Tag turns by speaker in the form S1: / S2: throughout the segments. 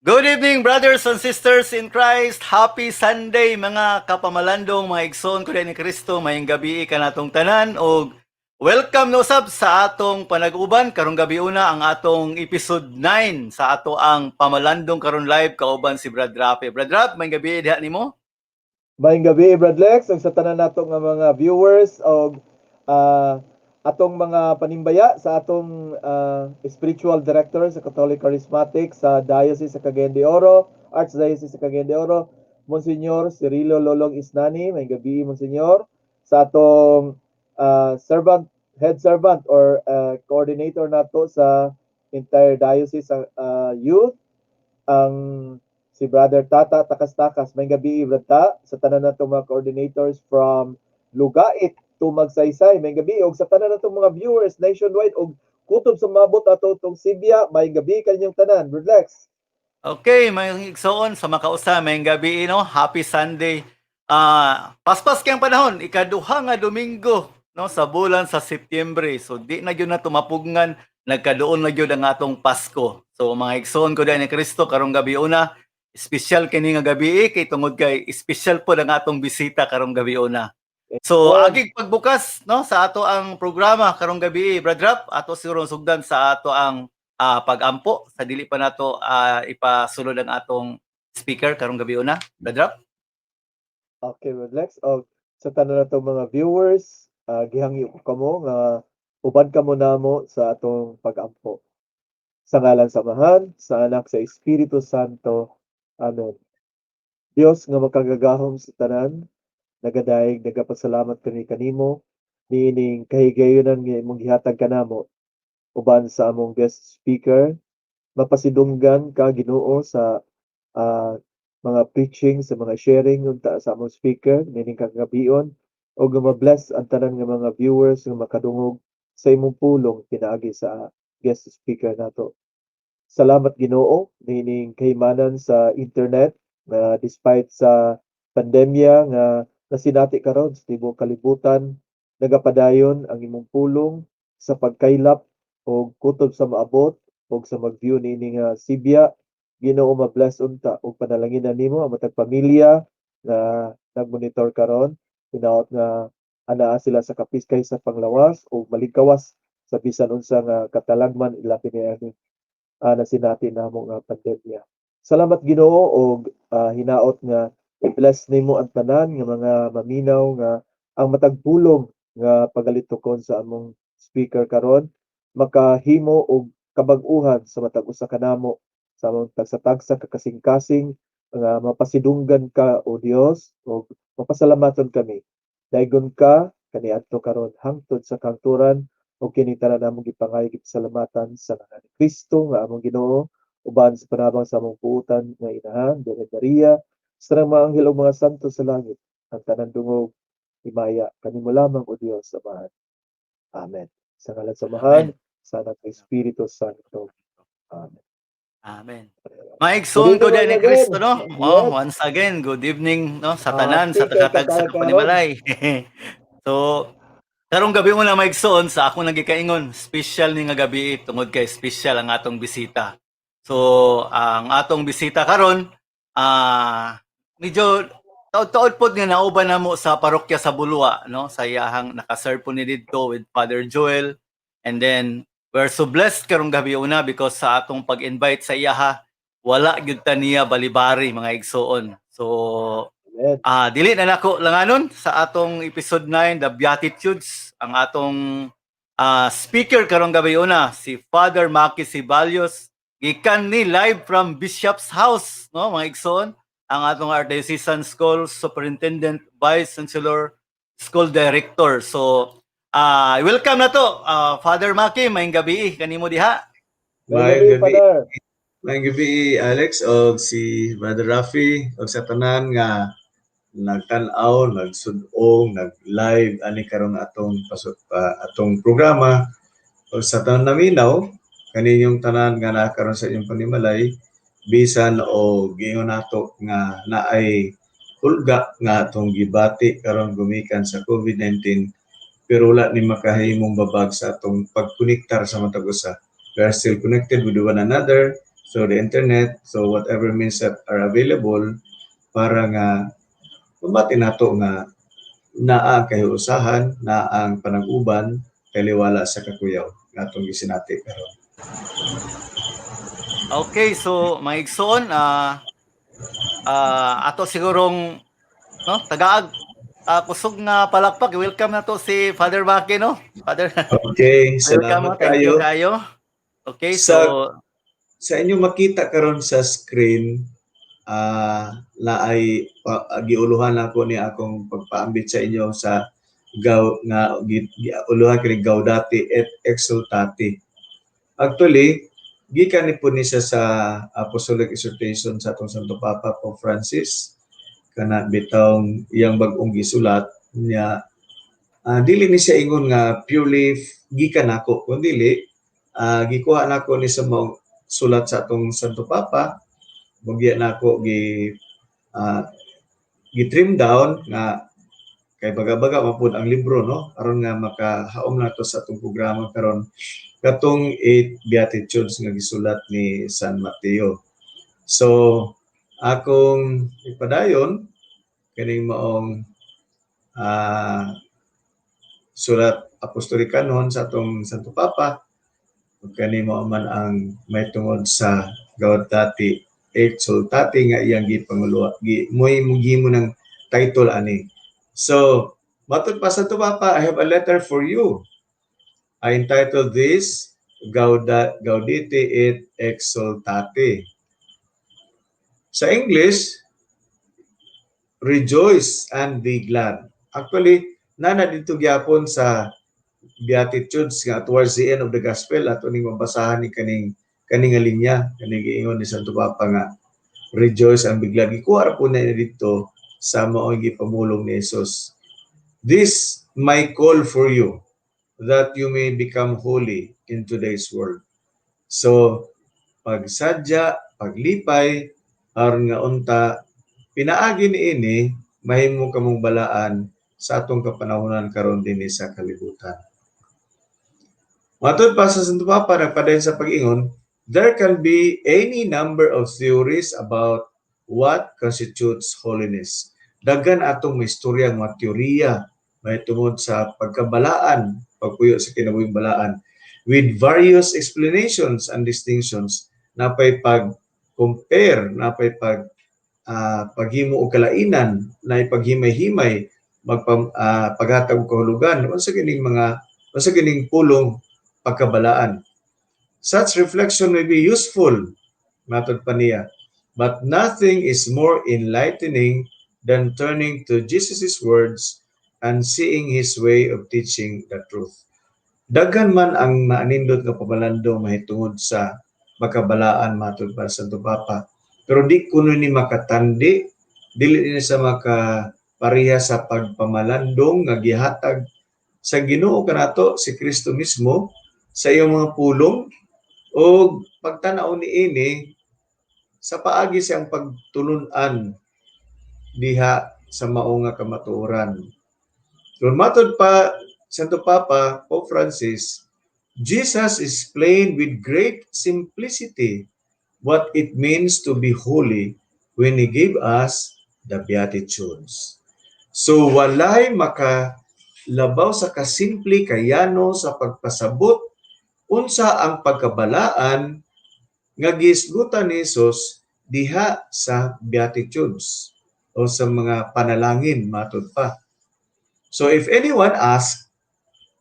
S1: Good evening, brothers and sisters in Christ. Happy Sunday, mga kapamalandong, mga igsoon ko ni Kristo. Maayong gabi kanatong tanan og welcome no sab sa atong panag-uban karong gabi una, ang atong episode 9 sa ato ang Pamalandong Karon Live kauban si Brad Rafi. Brad Rap, maayong gabi diha nimo.
S2: Maayong gabi, Brad Lex, ug sa tanan nato nga mga viewers og atong mga panimbaya sa atong spiritual director sa Catholic Charismatic sa Diocese sa Cagayan de Oro, Archdiocese sa Cagayan de Oro, Monsignor Cirilo Lolong Isnani, maayong gabi, Monsignor, sa atong servant, head servant or coordinator nato sa entire diocese sa youth, ang si Brother Tata Takas-Takas. Maayong gabi, Brad Ta, sa tanan nato mga coordinators from Lugait to Magsaysay. Maayong gabi og sa tanan nato mga viewers nationwide og kutob sa maabot ato tong Sibya, maayong gabi kaninyong tanan. Brad Lex.
S1: Okay, mga igsoon sa makausa, maayong gabi, no. Happy Sunday. Paspas kayong panahon, ikaduha nga Domingo, no, sa bulan sa Setyembre. So di na gyud na tumapugngan, nagkaduol na gyud ang atong Pasko. So mga igsoon ko ni Kristo, karong gabi una, espesyal kini nga gabi kay tungod kay espesyal po ang atong bisita karong gabi una. So agig pagbukas, no, sa ato ang programa karong gabi, Brad Rap, ato siguro sugdan sa ato ang pag-ampo sa dili pa nato ipasulod ang atong speaker karong gabi una. Brad Rap.
S2: Okay, Brad Lex. Og sa tanan nato mga viewers, gihangyo ko kamo nga uban kamo namo sa atong pag-ampo. Sa ngalan sa Amahan, sa Anak, sa Espiritu Santo. Amen. Dios nga makagagahom sa tanan, nagadayeg, nagapasalamat kami kanimo niining kahigayonan nga imong gihatag kanamo uban sa among guest speaker. Mapasidunggan ka, Ginoo, sa mga preaching, sa mga sharing unta sa among speaker niining kagabion ug nga ma-bless ang tanan nga mga viewers nga makadungog sa imong pulong pinaagi sa guest speaker nato. Salamat, Ginoo, niining kahimanan sa internet nga despite sa pandemya nga nasinati karon sa tibuok kalibutan, nagapadayon ang imong pulong sa pagkaylap og kutob sa maabot og sa mag-view niini nga sibya. Ginoo, ma-bless unta ug panalanginan nimo ang matag pamilya nga nagmonitor karon. Hinaot nga anaa sila sa kapiskay sa panglawas ug maligkawas sa bisan unsa nga katalagman ilabi niini nasinati namo nga pandemya. Salamat, Ginoo, og hinaot nga i-bless nimo ang tanan nga mga maminaw nga ang matag pulong nga pagalitukon sa among speaker karon makahimo og kabag-uhan sa matag usa kanamo sa among tagsa-tagsa ka kasing-kasing nga mapasidunggan ka, o Dios, ug mapasalamaton kami. Daygon ka kaniadto karon hangtod sa kahangturan ug kini tanan among gipangayo, gipasalamatan sa ngalan ni Kristo nga among Ginoo uban sa panabang sa among buutan nga Inahan, Birhen Maria, sa tanang mga anghel ug mga santo sa langit. Ang tanan dungog himaya kanimo lamang, o Dios Amahan. Amen. Sa ngalan sa Amahan, sa Anak, sa Espiritu Santo. Amen.
S1: Amen. Maigsoon ko
S2: Good
S1: din ni
S2: evening
S1: Kristo,
S2: again.
S1: No? Oh,
S2: Yes.
S1: once again, good evening, no, sa tanan, sa
S2: Happy kay
S1: tagatag sa
S2: katayo karon.
S1: panimalay. So, karong gabi mo na, maigsoon, sa akong nagikaingon, special ni nga gabi tungod kay special ang atong bisita. So, ang atong bisita karon, medyo taod-taod pod nga nauban namo sa parokya sa Bulua, no? Sa iyahang nakaserve po ni didto with Father Joel. And then we're so blessed karong gabi una because sa atong pag-invite sa iyaha, wala gyud ta niya balibari, mga igsoon. So
S2: Amen.
S1: Dili na nako langanon sa atong episode 9, The Beatitudes, ang atong speaker karong gabi una si Father Maki Ceballos, gikan ni live from Bishop's House, no, mga igsoon, ang atong Archdiocesan School Superintendent, Vice Chancellor, School Director. So welcome na to, Father Maki, maayong gabi kanimo diha.
S2: Maayong
S3: Maayong
S2: gabi,
S3: gabi.
S2: Father.
S3: Maayong gabi, Alex, og si Brother Rafi og sa tanan nga nagtan-aw, nagsud-ong, nag-live ani karon atong pasok atong programa og sa tanan naminaw kaninyong tanan nga naa karon sa inyong panimalay bisan og giingon nato nga naay hulga nga atong gibati karon gumikan sa COVID-19, pero wala ni makahimong babag sa atong pagkonektar sa matag usa. We are still connected with one another Through the internet, so whatever means that are available para nga mabati nato nga naa ang kahiusahan, naa ang panag-uban, taliwala sa kakuyaw nga atong gisinati karon.
S1: Okay, so mga igsoon, ato sigurong, no, tagaag kusog nga palakpak. Welcome na to si Father Baki, no? Father,
S3: Okay,
S1: welcome,
S3: salamat
S1: thank you
S3: kayo.
S1: Kayo. Okay, so
S3: Sa inyong makita karon sa screen, na ay giuluhan nako ni akong pagpaambit sa inyo sa gaw nga giuluhan kini Gaudete et Exsultate. Actually, gikan ni po ni siya sa Apostolic Exhortation sa atong Santo Papa Pope Francis, kana bitawng iyang bag-ong gisulat niya. Dili ni siya ingon nga purely gikan nako, kun dili gikuha nako ni sa maong sulat sa atong Santo Papa, mugya nako gi trim down nga kay baga-baga man pud ang libro, no, aron nga makahaom nato sa atong programa karon, katong eight Beatitudes nga gisulat ni San Mateo. So akong ipadayon kining maong sulat apostolikanon sa atong Santo Papa ug kani mao man ang may tungod sa Gaudete Exsultate nga iyang gipanguluwa gi mo'y gimo ng title ani. So matud pa sa Santo Papa, "I have a letter for you. I entitled this Gaudete et Exsultate." Sa English, "Rejoice and be glad." Actually, nana dito gyapon sa Beatitudes nga towards the end of the gospel ato ning mabasahan ni kaning nga linya, kaning giingon ni Santo Papa nga "Rejoice and be glad." Gikuha ra po na dito sa mao'y gipamulong ni Jesus. "This my call for you, that you may become holy in today's world." So pagsadya, paglipay, aron nga unta pinaagi niini mahimo kamong balaan sa atong kapanahonan karon dinhi sa kalibutan. Matod pa sa Santo Papa, nagpadayon sa pag-ingon, "There can be any number of theories about what constitutes holiness." Daghan atong may istorya, mga teorya may tungod sa pagkabalaan, pagpuyo sa kinabuhing balaan, with various explanations and distinctions, napay pag-compare, napay paghimo og kalainan, na paghimay-himay, paghatag og kahulugan unsa kining pulong pagkabalaan. "Such reflection may be useful," matod pa niya, "but nothing is more enlightening than turning to Jesus' words and seeing his way of teaching the truth." Daghan man ang maanindot nga pamalandong mahitungod sa makabalaan matod pa sa Santo Papa. Pero di kuno ni makatandi, dili ni sa makapareha sa pagpamalandong nga gihatag sa Ginoo kanato, si Kristo mismo, sa iyang mga pulong o pagtanaw niini sa paagi siyang pagtulun-an diha sa mao nga kamatuoran. Kung matod pa Santo Papa Pope Francis, "Jesus explained with great simplicity what it means to be holy when He gave us the Beatitudes." So walay makalabaw sa kasimple kayano sa pagpasabot unsa ang pagkabalaan nga gihisgutan ni Jesus diha sa Beatitudes o sa mga panalangin, matod pa. So if anyone asks,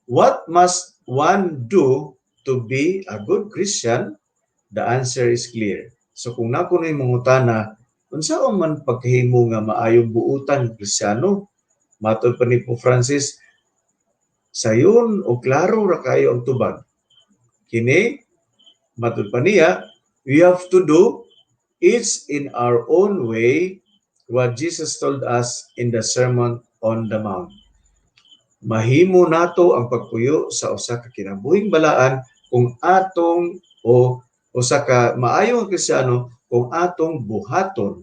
S3: "What must one do to be a good Christian?" the answer is clear. So kung nako na mangutana, unsa man pagkahimo nga maayong buutan Kristiyano? Matod pa ni Pope Francis, sayon o klaro ra kayo ang tubag. Kini, matod pa niya, we have to do each in our own way what Jesus told us in the Sermon on the Mount. Mahimo nato ang pagpuyo sa usa ka kinabuhing balaan kung atong o usa ka maayong Kristiyano kung atong buhaton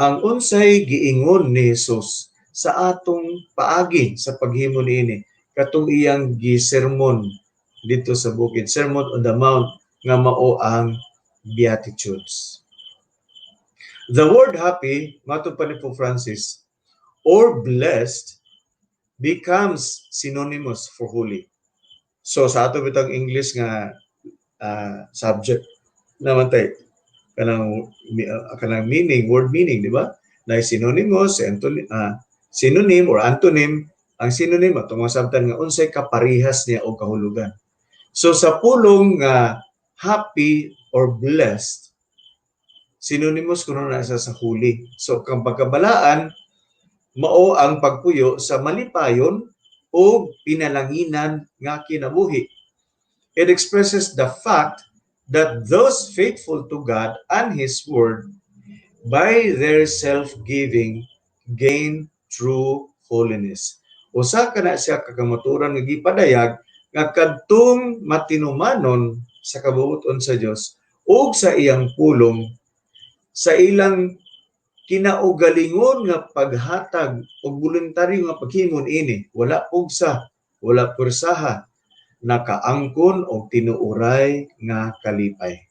S3: ang unsay giingon ni Jesus sa atong paagi sa paghimo niini, katong iyang gisermon dito sa bukid, Sermon on the Mount, nga mao ang Beatitudes. The word "happy," matod pa ni Pope Francis, or "blessed" becomes synonymous for holy. So sa ato bitang English nga subject naman tay kanang meaning, word meaning, di ba? Na synonymous, synonym or antonym. Ang synonym atong masabtan nga unsay kaparehas niya o kahulugan. So sa pulong nga "happy" or "blessed," synonymous kuno na siya sa "holy." So kang pagkabalaan mao ang pagpuyo sa malipayon o pinalanginan nga kinabuhi. It expresses the fact that those faithful to God and His Word by their self-giving gain true holiness. Usa ka na siya kakamaturan nga gipadayag nga kadtong matinumanon sa kabubut-on sa Dios ug sa iyang pulong sa ilang kinaugalingon nga paghatag og voluntaryo nga paghimon ini, wala pugsa, wala pwersaha, nakaangkon og tinuoray nga kalipay.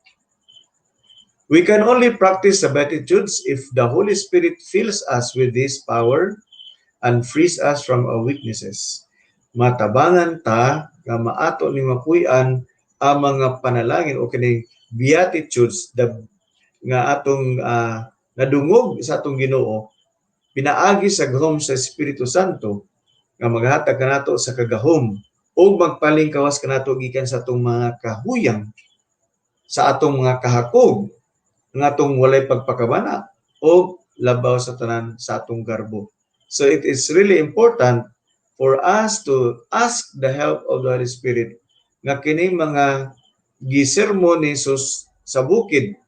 S3: We can only practice the Beatitudes if the Holy Spirit fills us with this power and frees us from our weaknesses. Matabangan ta nga maato ni mapuy-an ang mga panalangin o kining Beatitudes nga atong nadungog sa atong Ginoo pinaagi sa gahom sa Espiritu Santo nga maghatag kanato sa kagahom ug magpalingkawas kanato gikan sa atong mga kahuyang, sa atong mga kahakog, nga atong walay pagpakabana o labaw sa tanan sa atong garbo. So it is really important for us to ask the help of the Holy Spirit nga kining mga gisermon ni Jesus sa bukid,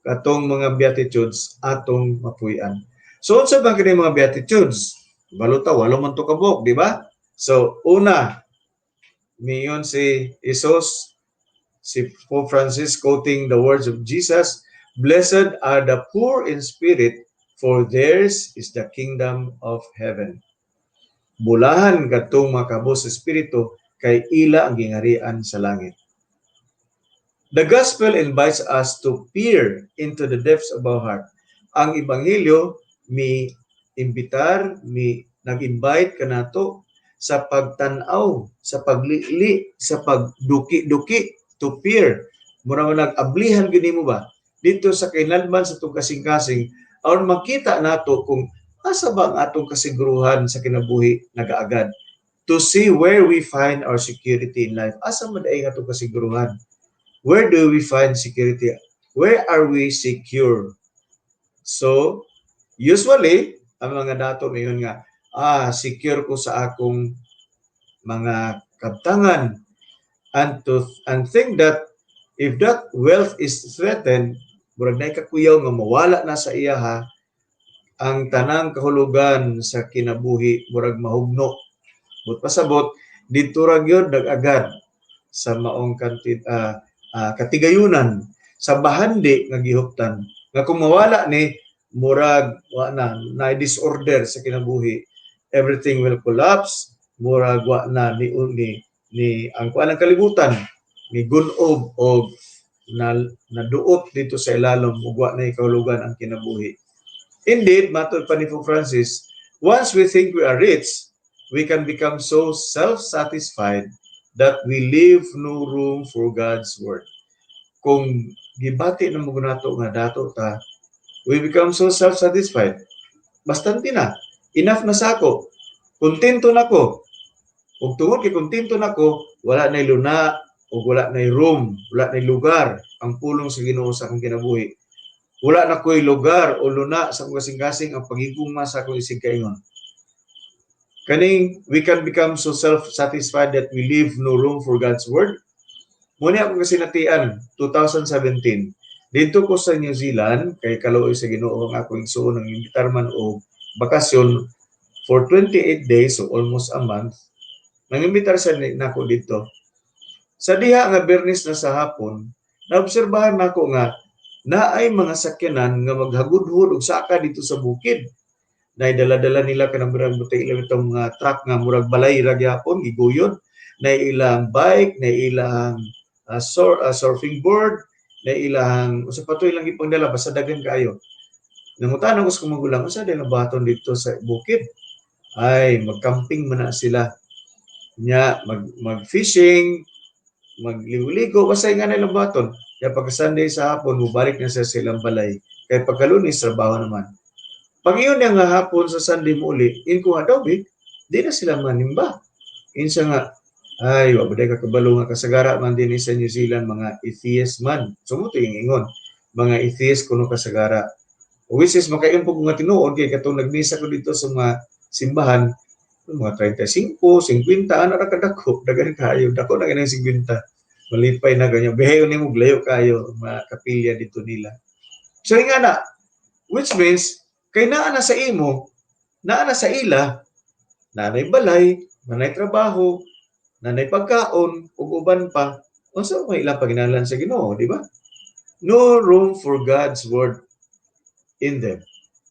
S3: katong mga Beatitudes, atong mapuy-an. So unsa ba kini mga Beatitudes? Baluta walo man to kabuok, di ba? So una, miingon si Jesus, si Pope Francis quoting the words of Jesus, "Blessed are the poor in spirit, for theirs is the kingdom of heaven." Bulahan kadtong makabos sa espiritu kay ila ang gingarian sa langit. The gospel invites us to peer into the depths of our heart. Ang ebanghelyo mi imbitar, mi nag-invite kanato sa pagtan-aw, sa paglili, sa pagduki-duki, to peer. Mura man nag-ablihan gyud nimo ba dito sa kahinlalman sa atong kasing-kasing aron makita nato kung asa ba ang atong kasiguruhan sa kinabuhi nagaagad. To see where we find our security in life. Asa man diay ang atong kasiguruhan? Where do we find security? Where are we secure? So, usually, ang mga dato ngayon nga, "Ah, secure ko sa akong mga kabtangan." And think that if that wealth is threatened, murag na kakuyaw nga mawala na sa iya ha, ang tanang kahulugan sa kinabuhi murag mahugno. But pasabot, didto ra gyud nag-agad sa maong katigayunan sa bahandi nga gihuptan nga kung mawala ni, murag wa na na disorder sa kinabuhi, everything will collapse, murag wa na ni ang kuan, ang kalibutan ni gunob og na naduot dito sa ilalom ug wa na kahulugan ang kinabuhi. Indeed, matod pa ni Pope Francis, once we think we are rich, we can become so self-satisfied that we leave no room for God's word. Kung gibati na mo nato nga dato ta, we become so self-satisfied. Bastante na. Enough na sa ako. Kontento na ko. Ug tungod kay kontento na ko, wala na luna ug wala na room, wala na lugar ang pulong sa Ginoo sa akong kinabuhi. Wala na ko'y lugar o luna sa akong kasing-kasing ang pagigugma sa akong isigkaingon. Kaning we can become so self-satisfied that we leave no room for God's word. Muna akong kasinatian, 2017. Didto ko sa New Zealand, kay kaluoy sa Ginoo ang akong igsuon ang imbitar man og bakasyon for 28 days, so almost a month. Nangimbitar sa nako didto. Sa diha nga Biyernes na sa hapon, naobserbahan nako nga naay mga sakyanan nga maghagudhod og saka didto sa bukid. Nay dala-dala nila kanang murag butay ilang itong mga truck nga murag balay ra gyapon giguyod, nay ilang bike, nay ilang surfing board, Na ilang usa pa to ilang gipangdala, basta daghan kaayo. Nangutana ko sa akong magulang, unsa diay buhaton didto sa bukid? Ay, mag-camping man na sila. Nya mag-fishing, magligo-ligo, basta nga ilang buhaton. Kaya pagka Sunday sa hapon, mubalik na sila sa ilang balay. Kay pagka Lunes, trabaho naman. Pag iyon niya nga hapon sa Sunday mo uli, in ko nga daw, di na sila manimba. Insa nga, ay, wa ba ka kabalo nga kasagara man din sa New Zealand, mga atheist man. So mo yung ingon, mga atheist kuno kasagara. Which is makaingon po nga tinuod kay katong nagmisa ko dito sa mga simbahan, mga 35, 50, ana ra kadako, daghan kayo, dako na ganang 50. Malipay na ganyan. Bihayo nimo layo kayo mga kapilya dito nila. So nga na, which means kay naa na sa imo, naa na sa ila, naa balay, naa trabaho, naa pagkaon ug uban pa. Unsa may ilang paginahanglan sa Ginoo, di ba? No room for God's word in them.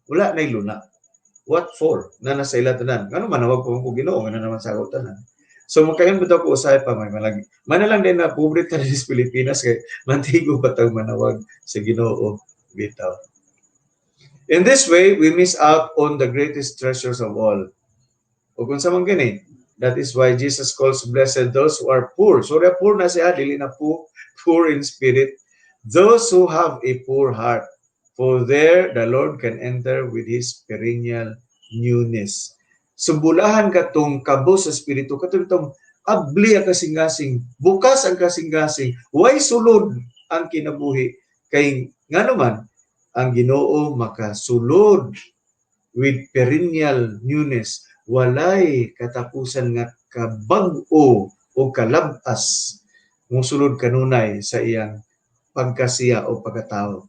S3: Wala na luna. What for? Na nasa ila tanan. Ngano manawag ko ko Ginoo nga naman sa ako tanan. So makayon bitaw ko usahay pa may malag. Mana lang din na pobre ta sa Pilipinas kay mantigo pa tag manawag sa Ginoo bitaw. In this way, we miss out on the greatest treasures of all. O kung sa man gani, that is why Jesus calls blessed those who are poor. So, poor na siya, dili na po, poor in spirit. Those who have a poor heart. For there, the Lord can enter with His perennial newness. So, bulahan katong kabos sa espiritu, katong itong abli ang kasing-kasing, bukas ang kasing-kasing, way sulod ang kinabuhi. Kay nga naman, ang Ginoo makasulod with perennial newness, walay katapusan nga kabag-o o kalabas musulod kanunay sa iyang pagkasiya o pagkatao.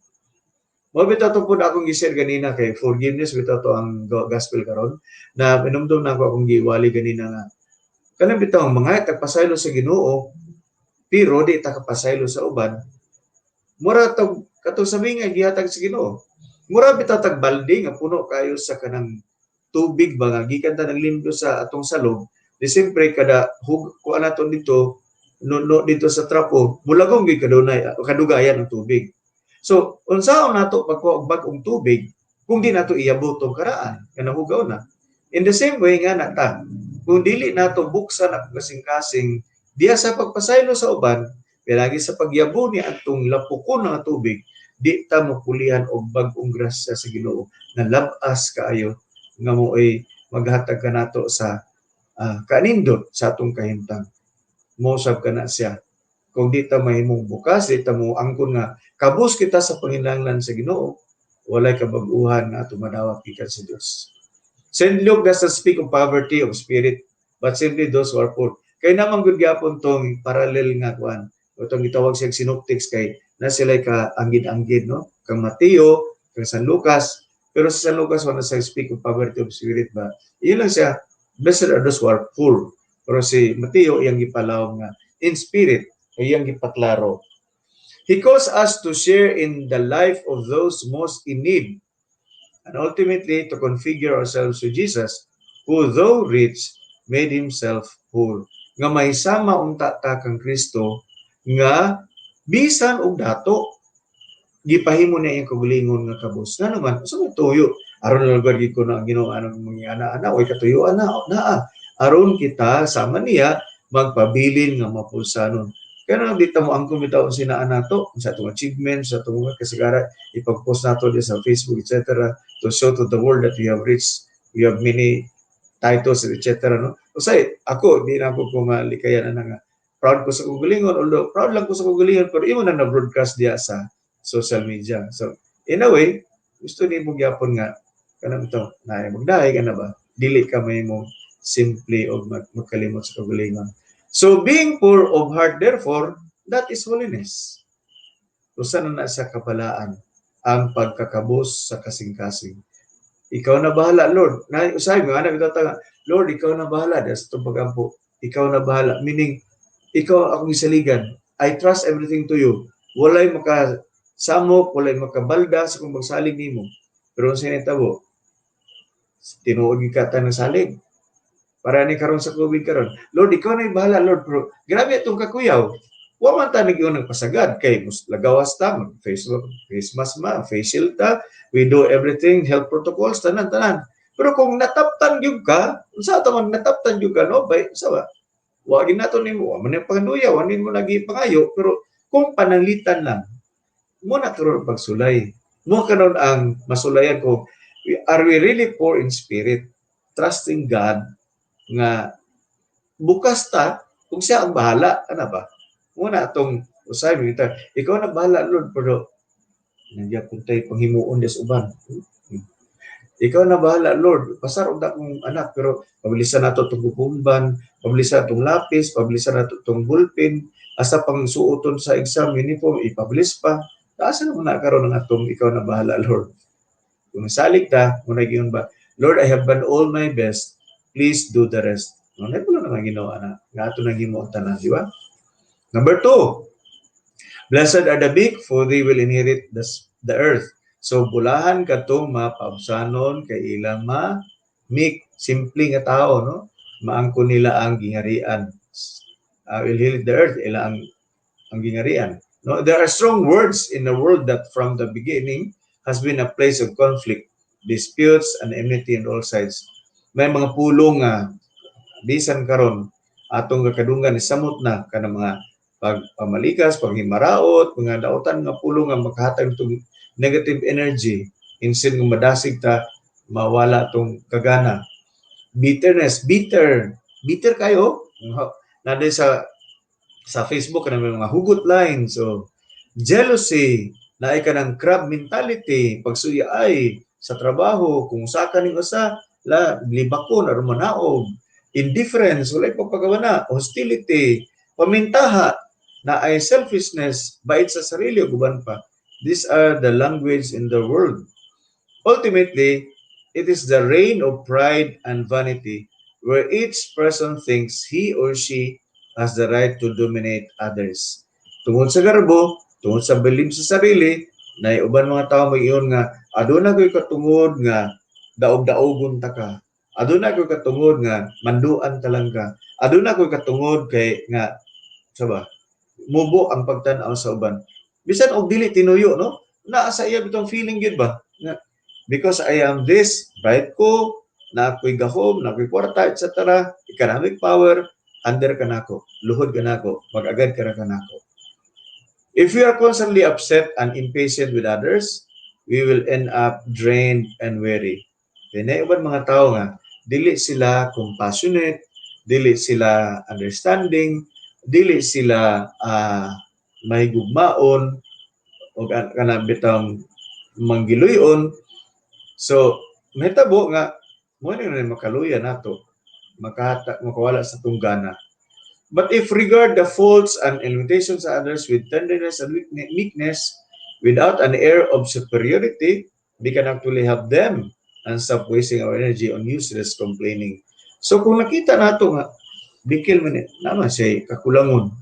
S3: Mao bitaw to pud akong gi-share ganina kay forgiveness bitaw to ang gospel karon na minumdum na ako akong giwali ganina nga kanang bitaw ang mga tagpasaylo sa Ginoo pero di ta kapasaylo sa uban, mura tog katong sabi nga gihatag sa Ginoo, mura bitaw tag balde nga puno kayo sa kanang tubig ba nga gikan ta naglimpyo sa atong salog. Di siyempre kada hug kuan nato dito no, no dito sa trapo, mulagong gyud kadunay kadugayan ang tubig. So unsaon nato pagkuha og bag-ong tubig kung di nato iyabot tong karaan nga nahugaw na? In the same way nga na ta, kung dili nato buksan ang kasing-kasing diya sa pagpasaylo sa uban pinagi sa pagyabo ni atong lapukon nga tubig, di ta mapulihan og bag-ong grasya sa Ginoo nga lab-as kaayo nga mo'y maghatag kanato sa kanindot sa atong kahimtang. Mosab kana siya. Kung di ta mahimong bukas, di ta mo angkon nga kabus kita sa panginahanglan sa Ginoo, walay kabag-uhan nga atong madawat gikan sa Dios. St. Luke does not speak of poverty of spirit, but simply those who are poor. Kay naman gud gyapon tong parallel nga kuan, itong gitawag siyang synoptics kay na sila ka anggid-anggid, no? Kang Mateo, kang San Lucas, pero sa San Lucas wala sa speak of poverty of spirit ba. Iyon lang siya, blessed are those who are poor. Pero si Mateo iyang gipalawom nga in spirit, iyang gipaklaro. He calls us to share in the life of those most in need and ultimately to configure ourselves to Jesus, who though rich, made himself poor. Nga mahisama unta ta kang Kristo nga bisan og dato gipahimo niya iyang kaugalingon nga kabus. Nga naman, sa may tuyo, aron na lugar gid ko na ang Ginoo anong mga ana-ana, oy katuyuan na, naa. Aron kita sama niya magpabilin nga mapulsanon. Kaya nang dito mo ang bitaw sinaan nato sa atong achievements, sa atong mga kasagara, ipag-post nato di sa Facebook, etc. to show to the world that we have reached, we have many titles, etc. No? Usay, ako, di na ako kumalikayan na nga. Proud ko sa kaugalingon, although proud lang ko sa kaugalingon, pero imo na na-broadcast diya sa social media. So, in a way, gusto ni mo gyapon nga, kanang ito, na magdahay ka na ba? Dili ka may mo simple o magkalimot sa kaugalingon. So, being poor of heart, therefore, that is holiness. Usa na na sa kabalaan ang pagkakabos sa kasing-kasing. Ikaw na bahala, Lord. Na, usahay, mga anak, ito tanga, Lord, ikaw na bahala. Dahil sa itong pag-ampo, ikaw na bahala. Meaning, ikaw akong isaligan. I trust everything to you. Walay makasamok, walay makabalda sa kung magsalig nimo. Pero ang sinitabo, tinuod ka ta ng salig. Para ni karon sa COVID karon. Lord, ikaw na bahala, Lord. Pero grabe itong kakuyaw. Wa man ta nag nagpasagad kay mus lagawas ta, mag face face mask ma, face shield ta, we do everything, health protocols, tanan tanan. Pero kung nataptan gyud ka, unsa ta man nataptan gyud ka, no, bay sa ba? Wa gyud nato nimo, wa man panganuya, wa nimo lagi pangayo, pero kung pananglitan lang, mo na karon pagsulay. Mo karon ang masulayan ko, are we really poor in spirit, trusting God nga bukas ta kung siya ang bahala, ana ba? Muna atong usay kita, ikaw na bahala, Lord, pero nandiyan tay panghimuon des uban. Ikaw na bahala, Lord. Pasar og akong anak, pero pabilisan nato tong kukumban, pabilisan tong lapis, pabilisan nato tong ballpen, asa pang suoton sa exam uniform, ipabilis pa. Asa naman na karon ang atong "Ikaw na bahala, Lord"? Kung salig ta, muna gyud ba, "Lord, I have done all my best. Please do the rest." No, na naman Ginoo ana nga ato nang himo ang tanan, di ba? Number two, blessed are the meek, for they will inherit the earth. So, bulahan katong mapaubsanon kay ilang ma meek, simple nga tao, no? Maangko nila ang gingarian. Will inherit the earth, ila ang gingarian. No, there are strong words in the world that from the beginning has been a place of conflict, disputes, and enmity on all sides. May mga pulong nga bisan karon atong kakadunggan ni samot na kanang mga pagpamalikas, paghimaraot, mga dautan nga pulong nga makahatag itong negative energy instead nga madasig ta, mawala tong kagana. Bitterness, bitter, bitter kayo. Na sa Facebook na may mga hugot lines. So jealousy, naay ka ng crab mentality, pagsuya ay sa trabaho, kung usa ka ning usa, la libakon aron manaog. Indifference, walay pagpagawa na, hostility, pamintaha, na ay selfishness, bait sa sarili ug uban pa. These are the language in the world. Ultimately, it is the reign of pride and vanity where each person thinks he or she has the right to dominate others. Tungod sa garbo, tungod sa bilib sa sarili, na uban mga tao mag-iyon nga aduna ko'y katungod nga daog-daogon ta ka. Aduna ko'y katungod nga manduan ta lang ka. Aduna ko'y katungod kay nga sa ba mubo ang pagtan-aw sa uban. Bisan og dili tinuyo, no? Naa sa iya bitong feeling gyud ba? Nga, because I am this, bright ko, na ako'y gahom, na ako'y kwarta, etc., economic power, under ka nako, luhod ka nako, mag-agad ka ra ka nako. If we are constantly upset and impatient with others, we will end up drained and weary. Kaya na uban mga tao nga, dili sila compassionate, dili sila understanding, dili sila mahigugmaon o kana bitang manggiluyon. So, mahitabo nga mo ni makaluya nato, makahata, makawala sa tunggana. But if regard the faults and limitations of others with tenderness and meekness, without an air of superiority, we can actually help them and stop wasting our energy on useless complaining. So kung nakita nato nga bikil man ni, naman siya kakulangon.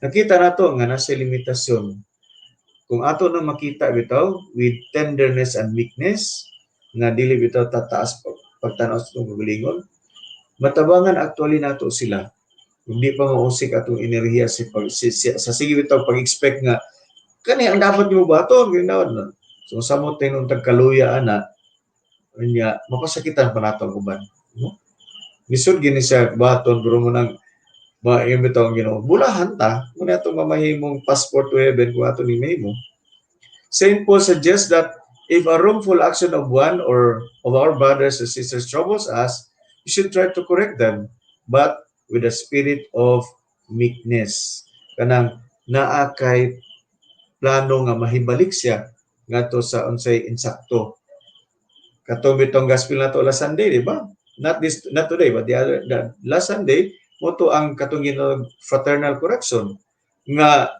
S3: Nakita nato nga nasa limitasyon. Kung ato na makita bitaw with tenderness and meekness nga dili bitaw tataas pagtan-aw sa itong kagalingon, matabangan actually nato sila. Hindi pa mausik atong enerhiya si pag si, si, sa sige bitaw pag-expect nga kani ang dapat nimo buhaton ginawa. So samot tinong tagkaluya ana unya mapasakitan pa nato ang uban, no? Lisod gini siya buhaton, pero mo nang maayong bitaw ang Ginoo. Bulahan ta, mo na atong mamahimong passport to heaven kung ato ni mahimo. Saint Paul suggests that if a wrongful action of one or of our brothers or sisters troubles us, we should try to correct them, but with a spirit of meekness. Kanang naa kay plano nga mahibalik siya ngadto sa unsay insakto. Katong bitong gospel nato last Sunday, di ba? Not this, not today, but the other, the last Sunday, mo to ang katong ginawag fraternal correction nga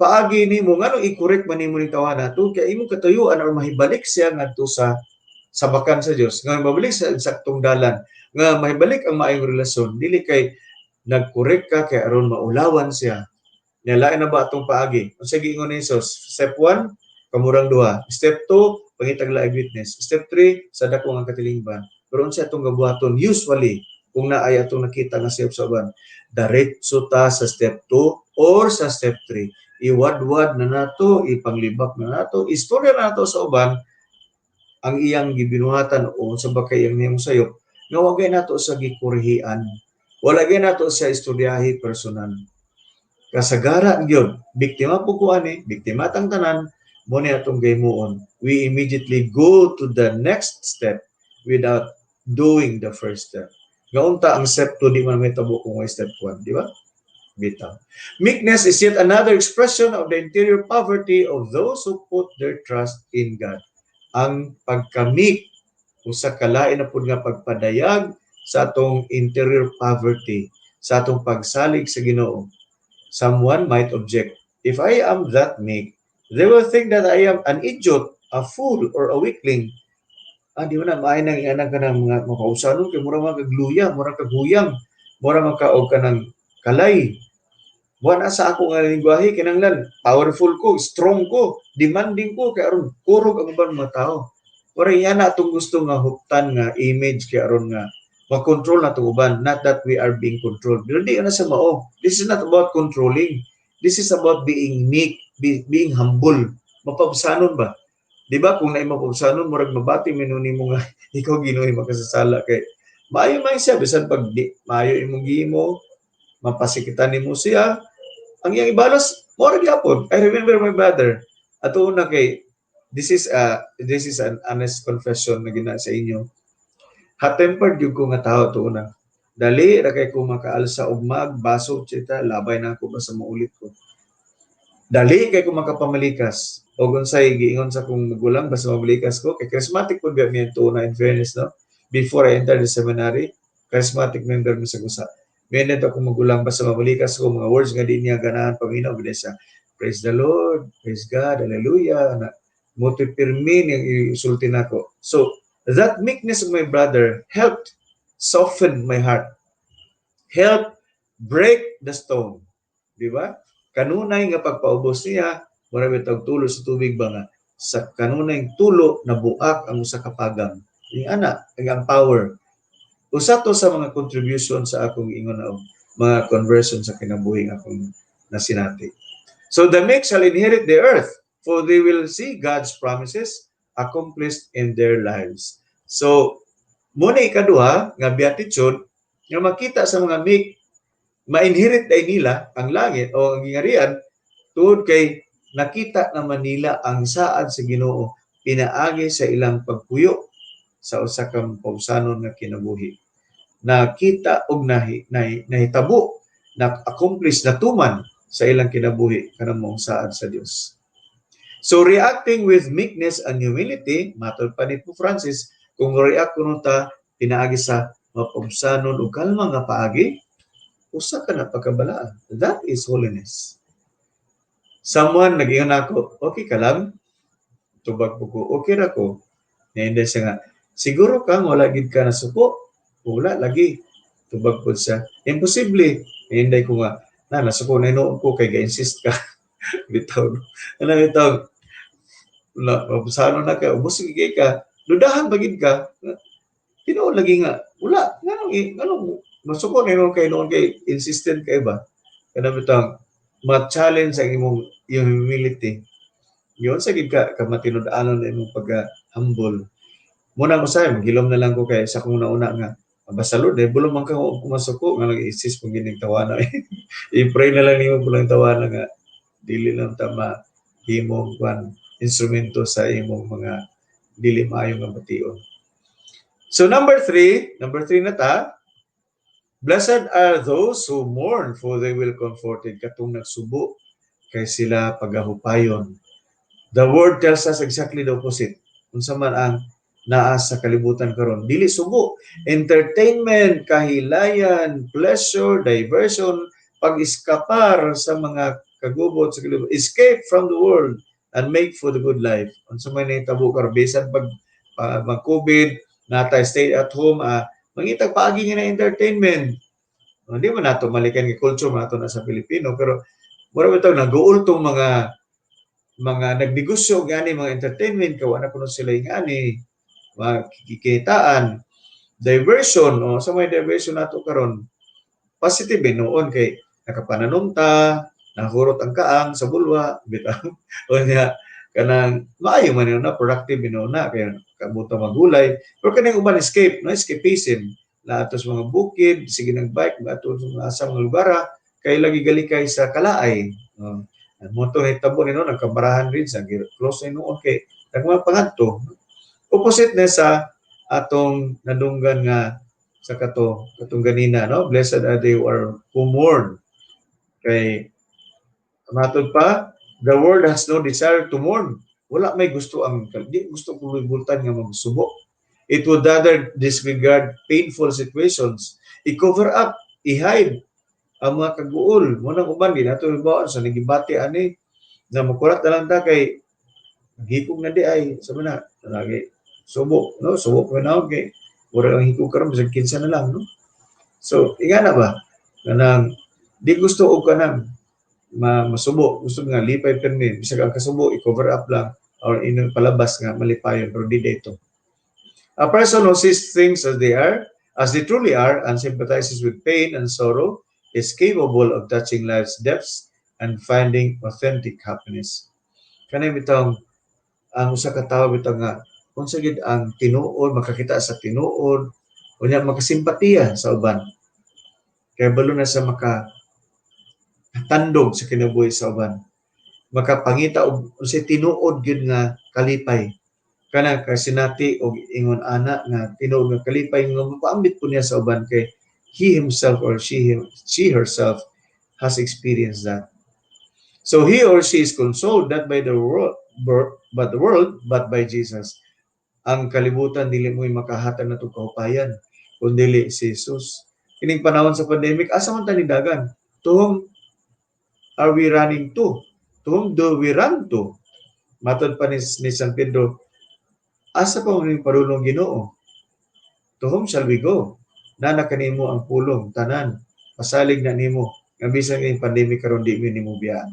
S3: paagi nimo nganong i-correct man nimo ning tawana to kay imong katuyuan or mahibalik siya ngadto sa sabakan sa Dios, nga mabalik sa insaktong dalan, nga mahibalik ang maayong relasyon, dili kay nag-correct ka kay aron maulawan siya. Nilain na ba atong paagi? Unsa giingon ni Jesus? Step 1, kamurang duha. Step 2, pangitag laing witness. Step 3, sa dako nga katilingban. Pero unsa atong gabuhaton usually kung naay atong nakita nga sayop sa uban? Diretso ta sa step 2. Or sa step 3, iwadwad na nato, ipanglibak na nato, istorya na nato sa uban ang iyang gibinuhatan o sa ba kay iyang nahimong sayop nga wa gyud nato sa gikurihian. Wala gyud nato sa istoryahi personal. Kasagara gyud, biktima po ko ani, biktima tang tanan, mo ni atong gahimuon. We immediately go to the next step without doing the first step. Nga unta ang step 2 di man mahitabo kung may step 1, di ba? Bitaw. Meekness is yet another expression of the interior poverty of those who put their trust in God. Ang pagka-meek usa ka lain na pud nga pagpadayag sa atong interior poverty, sa atong pagsalig sa Ginoo. Someone might object, "If I am that meek, they will think that I am an idiot, a fool, or a weakling." Ah, di ba na maayo nang ingana ka ng mga makausanon kay mura man kag luya, mura kag huyang, mura man ka og kanang kalay. Wa na sa ako nga lingwahe, kinahanglan powerful ko, strong ko, demanding ko kay aron kurog ang uban mga tao. Ora yan na atong gusto nga huptan nga image kay aron nga makontrol na itong uban, not that we are being controlled. Pero di na sa mao. This is not about controlling. This is about being meek, being humble. Mapabsanon ba? Di ba kung naay mapabsanon, murag mabati man nimo nga ikaw Ginoo makasasala kay maayo man siya bisan pag di maayo imong gihimo, mapasikitan nimo siya, ang iyang ibalos mo ra gyapon. I remember my brother ato una kay this is an honest confession na gina sa inyo. Hot tempered gyud ko nga tao ato una. Dali ra kay ko makaalsa og mag baso chita, labay na ako basta maulit ko. Dali kay ko makapamalikas. Og unsay giingon sa akong magulang basta mamalikas ko kay charismatic pud ba mi ato una, in fairness, no? Before I entered the seminary, charismatic member mi sa gusa. May akong magulang basta mamalikas ko mga words nga di niya ganahan paminaw gid siya. "Praise the Lord, praise God, hallelujah." Na mo pirmi niyang isulti nako. So that meekness of my brother helped soften my heart. Help break the stone. Di ba? Kanunay nga pagpaubos niya, mura bitawg tulo sa tubig ba nga sa kanunay tulo nabuak ang usa ka pagang. Yung ana, ang power. Usa to sa mga contribution sa akong ingon na mga conversion sa kinabuhi nga akong nasinati. So the meek shall inherit the earth, for they will see God's promises accomplished in their lives. So, muna ikaduha nga beatitude nga makita sa mga meek, ma-inherit day nila ang langit o ang gingarian tungod kay nakita naman nila ang saad sa Ginoo pinaagi sa ilang pagpuyo sa usa ka mapabsanon nga kinabuhi. Nakita og nahi, nahitabo, na-accomplish, natuman sa ilang kinabuhi kanang maong saad sa Dios. So reacting with meekness and humility, matod pa ni Pope Francis, kung react kuno ta pinaagi sa mapabsanon ug kalma nga paagi, usa ka na pagkabalaan. That is holiness. Someone nag-ingon ako, "Okay ka lang?" Tubag po ko, "Okay ra ko." Niinday siya nga, "Siguro ka wala gid ka nasuko?" "Wala lagi." Tubag po siya, "Imposible." Niinday ko nga, na nasuko na hinuon ko kay ga-insist ka. Bitaw. Ano bitaw? Na, mapabsano na ka, ubos gid ka, dudahan ba gid ka? Tinuod lagi nga, wala, nganong masuko na hinuon kay noon kay insistent kay ba? Kana bitang ma-challenge ang imong iyong humility. Yun sa gid ka kamatinud-anon na imong pagka-humble. Muna ko say, maghilom na lang ko kay sa kong nauna nga, basta Lord, eh, bulong man ka kung masuko, nga nag-insist pag gining tawana. I-pray na lang nimo pulang tawana nga, dili lang ta ma himong kwan instrumento sa imong mga dili maayo nga bation. So number three na ta, blessed are those who mourn, for they will comforted. Katong nagsubo kay sila pagahupayon. The word tells us exactly the opposite. Unsa man ang naa sa kalibutan karon, dili subo, entertainment, kahilayan, pleasure, diversion, pag-iskapar sa mga kagubot sa kalibutan, escape from the world and make for the good life. Unsa may nahitabo karon bisan pag mag-COVID, natay stay at home, mangitag paagi nga na entertainment. Hindi man nato malikan nga culture man nato na sa Pilipino, pero mura bitaw nag-uul tong mga nagnegosyo gani mga entertainment kay wala kuno sila ingani makikitaan, diversion. O sa may diversion nato karon, positive eh, noon kay nakapananom ta. Nahurot ang kaang sa bulwa bitaw. Unya kanang maayo man yun na productive yun na kay kabuta magulay, pero kaning uban escape, no, escapism na ato sa mga bukid, sige nag bike ato sa mga asa mga lugar ah, kay lagi galikay sa kalaay, no? Mo to hitabo ni, no, nagkabarahan rin sa close na noon kay nagma pangadto. Opposite na sa atong nadunggan nga sa kato katong ganina, no, blessed are they who mourn. Kay matod pa, the world has no desire to mourn. Wala may gusto ang di gusto kalibutan nga magsubo. It would rather disregard painful situations, i-cover up, i-hide ang mga kaguol mo nang uban di nato hibaon sa nagibati ani na makurat na lang ta kay hikog na di ay sa na lagi subo, no, subo ko na kay mura lang hikog karon, bisag kinsa na lang, no. So ingana ba, kanang di gusto og kanang masubo, gusto nga lipay permi, bisag ang kasubo i-cover up lang or inong palabas nga malipayon, pero di dito. A person who sees things as they are, as they truly are, and sympathizes with pain and sorrow is capable of touching life's depths and finding authentic happiness. Kanay bitong ang usa ka tawo bitaw nga unsa gid ang tinuod, makakita sa tinuod, unya makasimpatiya sa uban. Kay balo na sa maka tandog sa kinabuhi sa uban. Makapangita og unsay tinuod gyud nga kalipay. Kana kasinati og ingon ana nga tinuod nga kalipay nga mapaambit po niya sa uban kay he himself or she herself has experienced that. So he or she is consoled not by the world but the world but by Jesus. Ang kalibutan dili mo'y makahatag nato kahupayan kun dili si Jesus. Kining panahon sa pandemic, asa man ta dagan? To whom are we running to? To whom do we run to? Matod pa ni San Pedro, asa pa man padulong, Ginoo? To whom shall we go? Nana kanimo ang pulong, tanan, pasalig na nimo, nga bisan ngayong pandemic karon di mi nimo biyaan.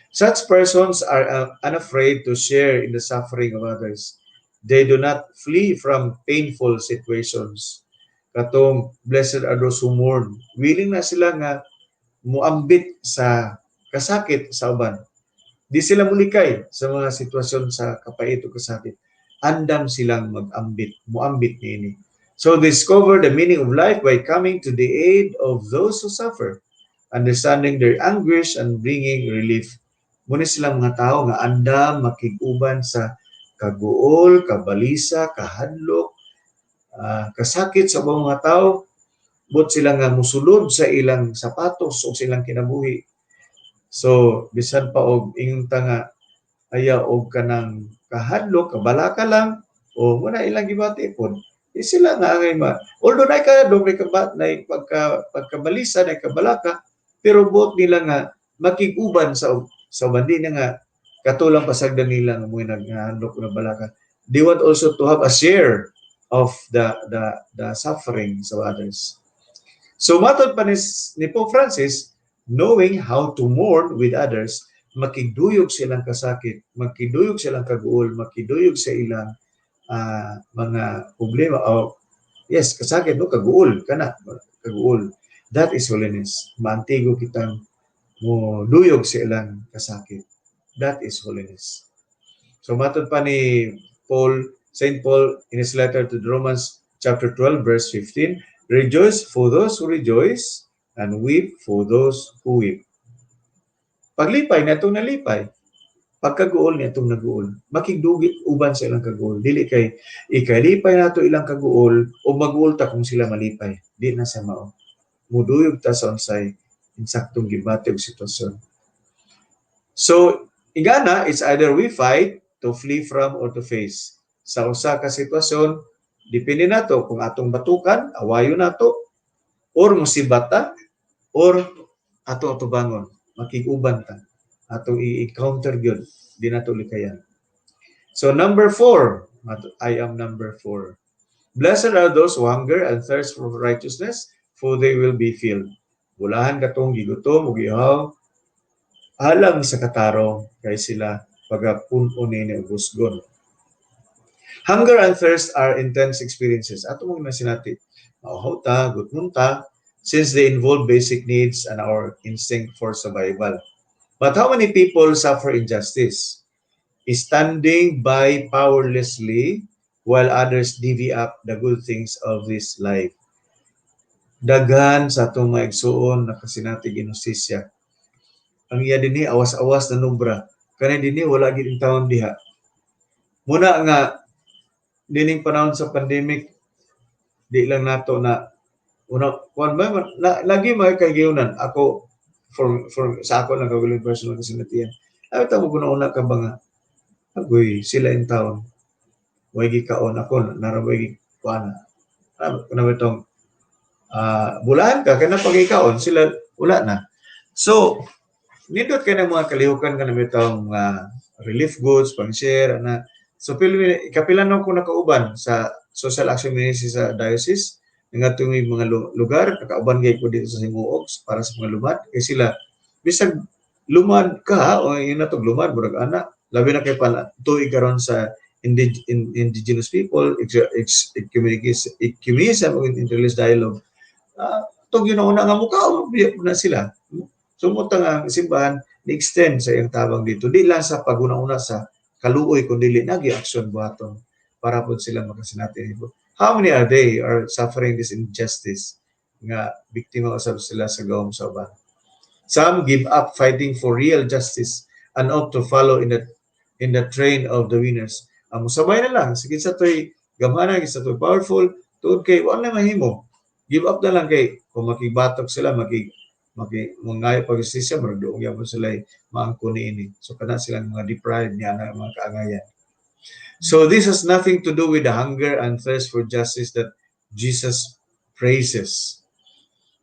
S3: Such persons are unafraid to share in the suffering of others. They do not flee from painful situations. Katong blessed are those who mourn. Willing na sila nga muambit sa kasakit sa uban. Di sila mulikay sa mga sitwasyon sa kapait o kasakit. Andam silang mag-ambit, muambit niini. So discover the meaning of life by coming to the aid of those who suffer, understanding their anguish and bringing relief. Muna silang mga tao nga andam makig-uban sa kaguol, kabalisa, kahadlok, kasakit sa ubang mga tao, but sila nga musulod sa ilang sapatos o sa ilang kinabuhi. So, bisan pa og ingon ta nga ayaw og kanang kahadlok, kabalaka lang, o muna ilang gibati pod. Di sila nga angay ma. Although na ka dong may kabat na pagka pagkabalisa na kabalaka, pero buot nila nga makig-uban sa uban, di na nga katulang pasagdan nila nga mo'y naghandok na balaka. They want also to have a share of the suffering sa others. So matod pa ni Pope Francis, knowing how to mourn with others, makigduyog silang kasakit, makiduyog silang kaguol, makiduyog sa ilang mga problema o yes, kasakit, no, kaguol kana, kaguol. That is holiness. Maantigo kitang mo duyog sa ilang kasakit. That is holiness. So matod pa ni Paul, Saint Paul in his letter to the Romans, chapter 12 verse 15, "Rejoice for those who rejoice and weep for those who weep." Paglipay na itong nalipay, pagkaguol niya itong naguol, makigdugit uban sa ilang kaguol. Dili kay ikalipay nato ilang kaguol o maguol ta kung sila malipay. Di na sa mao. Muduyog ta sa unsay insaktong gibati og sitwasyon. So, ingana, it's either we fight, to flee from, or to face. Sa usa ka sitwasyon, depende nato kung atong batukan, awayo nato, or musibata, or ato atubangon, makig-uban ta. Atong i-encounter gyud, di nato likayan. So number four, I am number four. Blessed are those who hunger and thirst for righteousness, for they will be filled. Bulahan katong gigutom ug gihaw alang sa katarong kay sila pagapun-on niini og husgon. Hunger and thirst are intense experiences. Ato mong nasinati, mauhaw ta, gutmon ta, since they involve basic needs and our instinct for survival. But how many people suffer injustice, standing by powerlessly while others divvy up the good things of this life? Daghan sa atong mga igsuon nakasinati inhustisya. Ang iya dinhi awas-awas na nobra. Kani dinhi wala gid taon diha. Muna nga dining panahon sa pandemic, di lang nato na una kuan ba na, lagi may kagiyunan ako for sa ako lang kagaling personal kasinatian. Ay ta mo una ka ba nga agoy sila in town way gikaon, ako narabay kuan na itong bulahan ka kay na pagikaon sila wala na. So nindot kay ng mga kalihukan ka na bitong relief goods pang share na. So pili kapila no ko nakauban sa Social Action Ministry sa diocese nga may mga lugar, nakauban gay ko dito sa Simuog para sa mga lumad kay sila bisag lumad ka o yun na to lumad murag ana labi na kay pan tuig karon sa indigenous people ecumenism o interreligious dialogue, tug yun una nga mukha na sila. So mo ang simbahan ni extend sa iyang tabang dito di lang sa paguna-una sa kaluoy kundi nagi aksyon buhaton para pod sila makasinati. How many are they are suffering this injustice nga biktima usab sila sa gawom sa uban? Some give up fighting for real justice and opt to follow in the train of the winners. Ang musabay na lang sige sa toy gamhana, sa toy powerful, tuod kay wala na mahimo. Give up na lang kay kung makibatok sila maki maki mangayo pag justisya murag duong gyapon sila maangko niini. So kana silang mga deprived niya na mga kaangayan. So this has nothing to do with the hunger and thirst for justice that Jesus praises.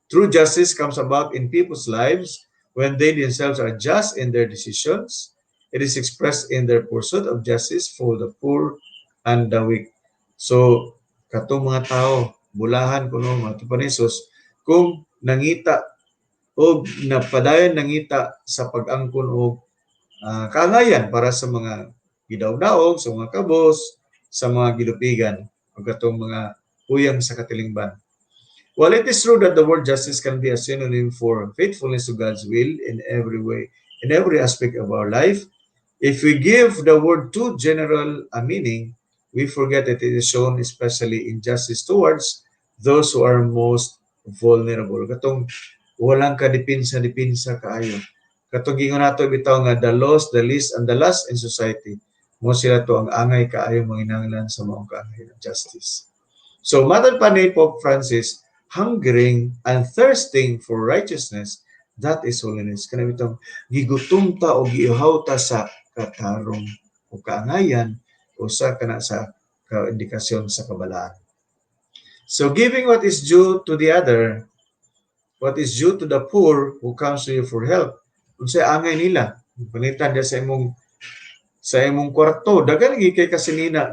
S3: True justice comes about in people's lives when they themselves are just in their decisions. It is expressed in their pursuit of justice for the poor and the weak. So, katong mga tao, bulahan kuno mga tupan ni Jesus, kung nangita o napadayon nangita sa pag-angkon og kaangayan para sa mga gidaog-daog, sa mga kabos, sa mga gilupigan, o katong mga huyang sa katilingban. While it is true that the word justice can be a synonym for faithfulness to God's will in every way, in every aspect of our life, if we give the word too general a meaning, we forget that it is shown especially in justice towards those who are most vulnerable. Katong walang kadipinsa-dipinsa kaayo. Katong gingon nato bitaw nga the lost, the least, and the last in society. Mo sila to ang angay kaayo manginahanglan sa maong kaangay ng justice. So matod pa ni Pope Francis, hungering and thirsting for righteousness, that is holiness. Kana bitong gigutom ta o giuhaw ta sa katarong o kaangayan o sa kana sa kaindikasyon sa kabalaan. So giving what is due to the other, what is due to the poor who comes to you for help. Unsay angay nila? Panitan dia sa imong kwarto, daghan lagi kay kasinina.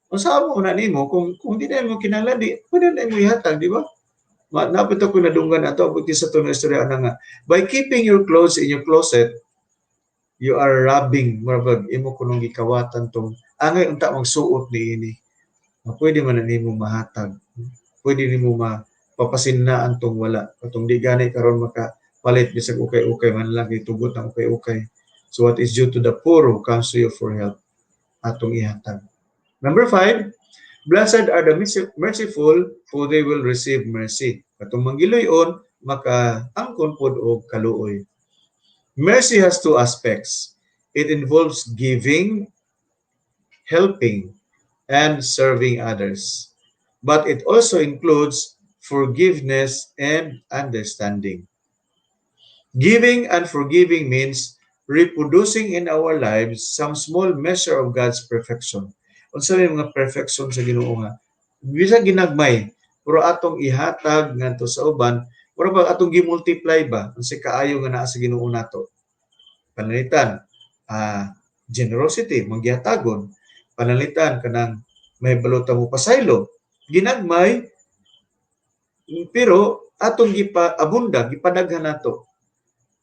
S3: Unsa mo na nimo kung di na mo kinahanglan, di pwede na mo ihatag, di ba? Napit ako nadunggan ato abot sa tunong istorya ana nga by keeping your clothes in your closet, you are robbing, murag imo kunong gikawatan tong angay unta magsuot niini. Pwede man na nimo mahatag. Pwede nimo mapapasinaan tong wala. Katong di gani karon makapalit bisag ukay-ukay man lang kay tugot ang ukay-ukay. So what is due to the poor who comes to you for help, atong ihatag. Number 5, blessed are the merciful, for they will receive mercy. Katong manggiluyon, makaangkon pod og kaluoy. Mercy has two aspects. It involves giving, helping, and serving others. But it also includes forgiveness and understanding. Giving and forgiving means reproducing in our lives some small measure of God's perfection. Unsa may mga perfection sa Ginoo nga bisag ginagmay pero atong ihatag ngadto sa uban, pero ba atong gi-multiply ba unsay kaayo nga naa sa Ginoo nato. Pananglitan, generosity, manggihatagon. Pananglitan kanang may baluta mo pasaylo, ginagmay pero atong gipa abunda, gipadaghan nato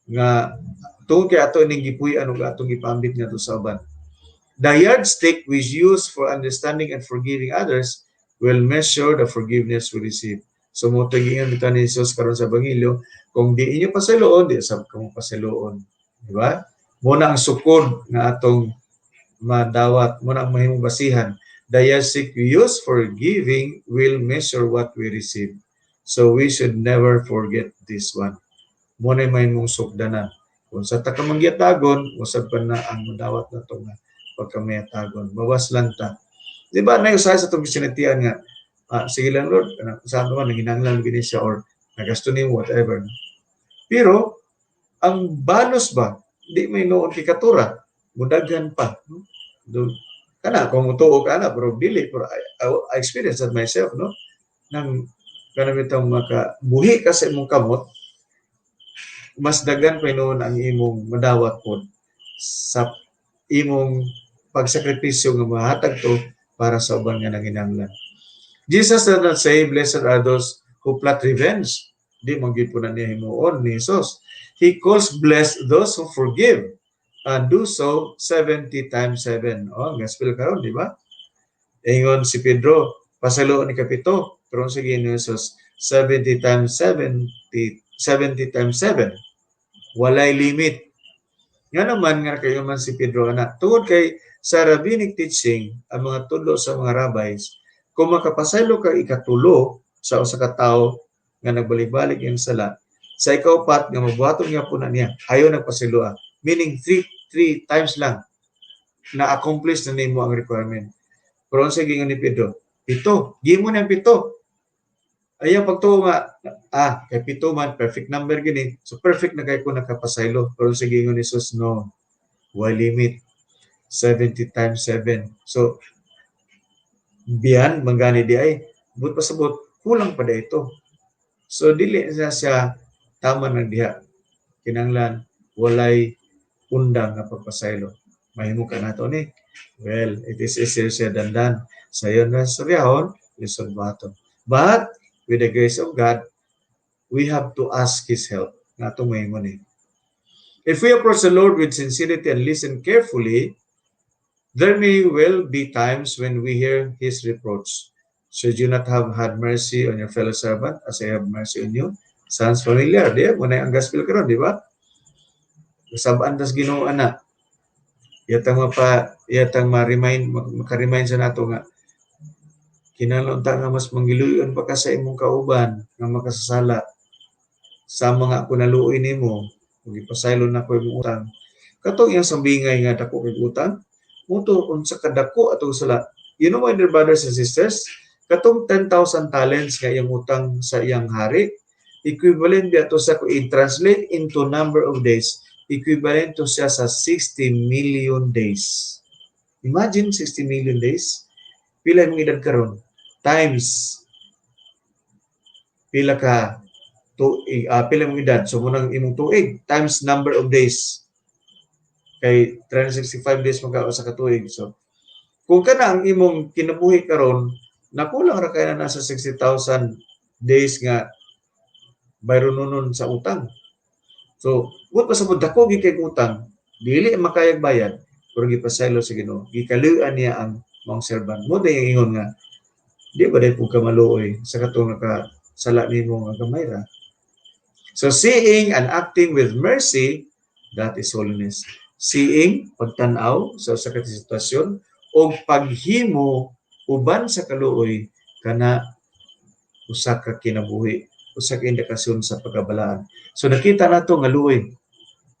S3: nga tungod kay ato ning gipuy-an ug atong gipaambit ngadto sa uban. The yardstick we use for understanding and forgiving others will measure the forgiveness we receive. So mo giingon bitaw ni Jesus karon sa Ebanghelyo, kung di inyo pasayloon, di sab kamo pasayloon. Di ba? Mao na ang sukod nga atong madawat, mao na ang mahimong basihan. The yardstick we use for giving will measure what we receive. So we should never forget this one. Mao na mahimong sukdanan. Kung unsa ta ka mangyatagon, usab pa na ang madawat nato nga pagkamayatagon. Bawas lang ta. Di ba, na usahay sa atong sinatian nga, ah, sige lang Lord, kanang sa man, nanginanglan gini siya or nagasto nimo, whatever. Pero, ang balos ba, di may noon kay katura, mudaghan pa. No? Doon, kana, kung mutuo ka na, pero dili, pero I experienced that myself, no? Nang, kanang itong maka, buhi ka sa imong kamot, mas daghan pa noon ang imong madawat pod sa imong pagsakripisyo nga mahatag to para sa uban nga nanginahanglan. Jesus did not say, "Blessed are those who plot revenge." Di man gyud po na niya himuon ni Jesus. He calls blessed those who forgive and do so 70 times 7. Oh, gospel karon, di ba? Ingon si Pedro, "Pasayloa ni kapito." Pero sige ni Jesus, 70 times 70, 70 times 7. Walay limit. Nga naman nga kayo man si Pedro ana. Tungod kay sa rabbinic teaching, ang mga tudlo sa mga rabbis, kung makapasaylo ka ikatulo sa usa ka tawo nga nagbalik-balik yung sala, sa ikaupat nga mabuhaton nga po na niya, ayaw nagpasaylo. Meaning three times lang na-accomplish na nimo ang requirement. Pero unsa giingon ni Pedro? Pito. Gimo niyang pito. Ayaw pagtuo nga, ah, kay pito man, perfect number gini. So perfect na kay ko nakapasaylo. Pero unsa giingon ni Jesus? No. Why limit? 70 times 7. So, biyan, manggani di ay, but pasabot, kulang pa ito. So, dili na siya tama ng diha. Kinanglan, walay undang nga pagpasaylo. Mahimo ka nato ni. Well, it is easier said than done. Sayon na istoryahon, lisod buhaton. But, with the grace of God, we have to ask His help. Nga itong mahimo ni. If we approach the Lord with sincerity and listen carefully, there may well be times when we hear His reproach. "Should you not have had mercy on your fellow servant as I have mercy on you?" Sounds familiar, di ba? Mao ang gospel karon, di ba? Sabaan tas Ginoo ana. Yatang mapa yatang ma-remind, maka-remind sa nato nga kinahanglan ta nga mas manggiluyon pa ka sa imong kauban nga makasasala sa mga ako naluoy nimo ug ipasaylo na ko imong utang. Katong iyang sambingay nga dako kay utang, muto kung sa kadako atong sala. You know, my dear brothers and sisters, katong 10,000 talents nga iyang utang sa iyang hari, equivalent biya to sa, kung i-translate into number of days, equivalent to siya sa 60 million days. Imagine 60 million days. Pila imong edad karon? Times pila ka tuig, pila imong edad, so mao nang imong tuig times number of days. Kay 365 days man ka sa katuig. So kung kana ang imong kinabuhi karon, nakulang ra kay na nasa 60,000 days nga bayronon sa utang. So, buot pa sa dako gi kay utang, dili makayag bayad, pero gipasaylo sa Ginoo. Gikaluan niya ang maong servant. Mao day ingon nga, di ba day pud ka maluoy sa katong nakasala nimo nga gamay ra? So seeing and acting with mercy, that is holiness. Seeing, pagtan-aw sa usa ka sitwasyon, o paghimo uban sa kaluoy, kana usa ka kinabuhi, usa ka indikasyon sa pagkabalaan. So nakita nato nga luoy.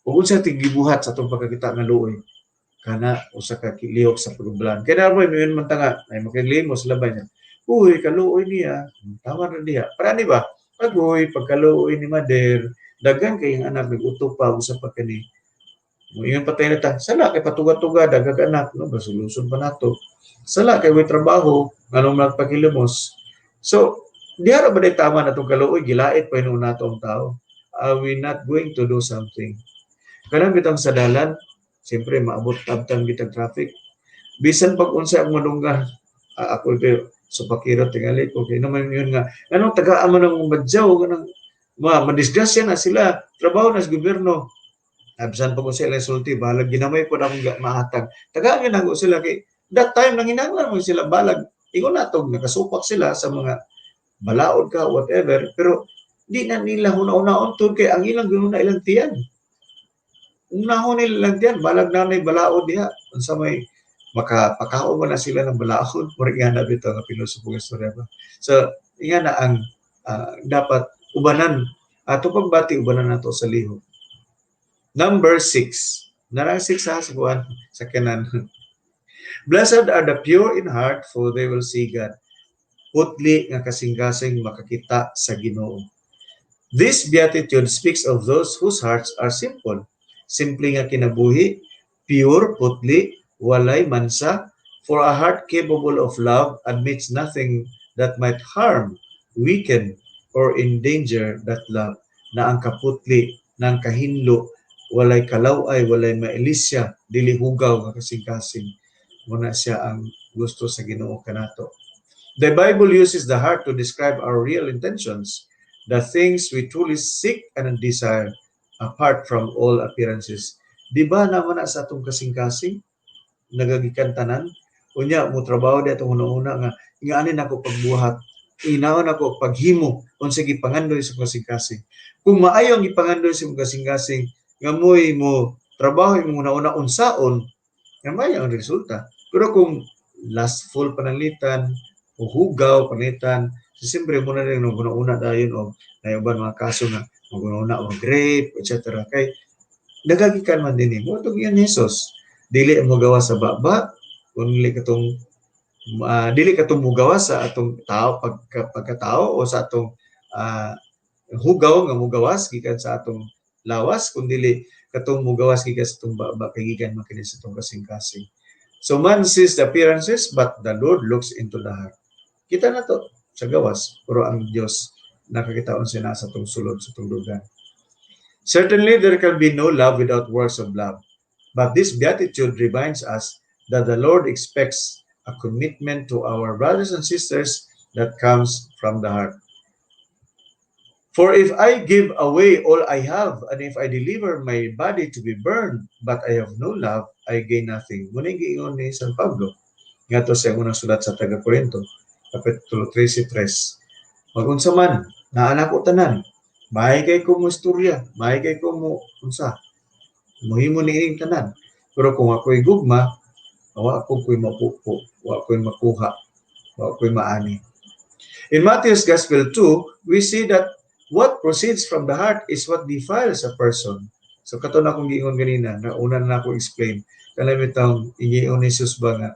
S3: Ug unsa gibuhat sa atong pagkakita nga luoy? Kana usa ka lihok sa pagkabalaan. Kaya na mayon man ta nga ay makiglimos labay niya. Uy, kaluoy niya. Tama na diha. Para ni ba? Agoy, pagkaluoy ni Mader, daghan kay ang anak nag-utok pa usa pa kani. Ingon patay na ta. Sala kay patuga-tuga daghang anak, no, basuluson pa nato. Sala kay way trabaho, nganong nagpakilimos. So, diha ra ba day tama na itong kaluoy, gilait pa hinuon nato ang tao? Are we not going to do something? Kanang bitang sa dalan, siyempre maabot tabtang bitang traffic. Bisan pag unsa ang madunggan, ah, ako ito sa pakiro tingali ko kay naman yun nga anong tagaan man ang badyaw kanang ma madisgrasya na sila, trabaho na sa gobyerno. Bisan pa ko sila sulti, balag ginamay po na akong mahatag. Tagaan yun ako sila kay that time nanginahanglan mo sila, balag ingon natog nakasupak sila sa mga balaod ka, whatever, pero di na nila huna-hunaon to kay ang ilang guna ilang tiyan. Unahon nila lang diyan, balag na nay balaod diha. Unsa may makapakaon man na sila ng balaod, murag nga na bitaw nga pilosopo nga istorya ba. So, nga na ang dapat ubanan ato pagbati, ubanan nato sa lihok. Number 6. Narang 6 ha sa kuan sa kanan. Blessed are the pure in heart, for they will see God. Putli nga kasing-kasing makakita sa Ginoo. This beatitude speaks of those whose hearts are simple. Simple nga kinabuhi, pure, putli, walay mansa, for a heart capable of love admits nothing that might harm, weaken, or endanger that love. Na ang kaputli, na ang kahinlo, walay kalaway, walay malisya, dili hugaw nga kasing-kasing. Muna siya ang gusto sa Ginoo kanato. The Bible uses the heart to describe our real intentions, the things we truly seek and desire, apart from all appearances. Di ba naman na sa atong kasing-kasing, nagagikan tanan, unya mo trabaho di atong una-una nga ingaanin ako pagbuhat, inaon ako paghimo unsa gipangandoy sa kasing-kasing. Kung maayo ang gipangandoy sa imong kasing-kasing nga mo'y mo trabaho imong una-una unsaon, nga maayo ang resulta. Pero kung lustful pananglitan o hugaw pananglitan, so siyempre mo na rin una-una dayon og naay uban mga kaso nga maguna-una og rape, etc. Kay nagagikan man dinhi mo itong iyan ni Jesus. Dili mo gawa sa baba, kung dili katong mugawa sa atong tao pagkatao o sa atong hugaw nga mugawas gikan sa atong lawas, kun dili katong mugawas gikan sa atong baba kay gikan man kini sa atong kasing-kasing. So man sees the appearances, but the Lord looks into the heart. Kita na to sa gawas, pero ang Dios nakakita unsa na sa atong sulod, sa atong dugan. Certainly there can be no love without works of love. But this beatitude reminds us that the Lord expects a commitment to our brothers and sisters that comes from the heart. "For if I give away all I have, and if I deliver my body to be burned, but I have no love, I gain nothing." Muna yung giingon ni San Pablo ngadto sa unang sulat sa taga Korinto, Kapitulo 13:3. Magunsa man, naa nako tanan. Maayo kay ko mo istorya, maayo kay ko mo unsa. Muhimo ni ining tanan. Pero kung ako'y gugma, wa ko ko'y mapupo, wa ko'y makuha, wa ko'y maani. In Matthew's Gospel 2, we see that what proceeds from the heart is what defiles a person. So kato na akong giingon ganina, na una na ako explain. Kanang bitawng ingion ni Jesus ba nga,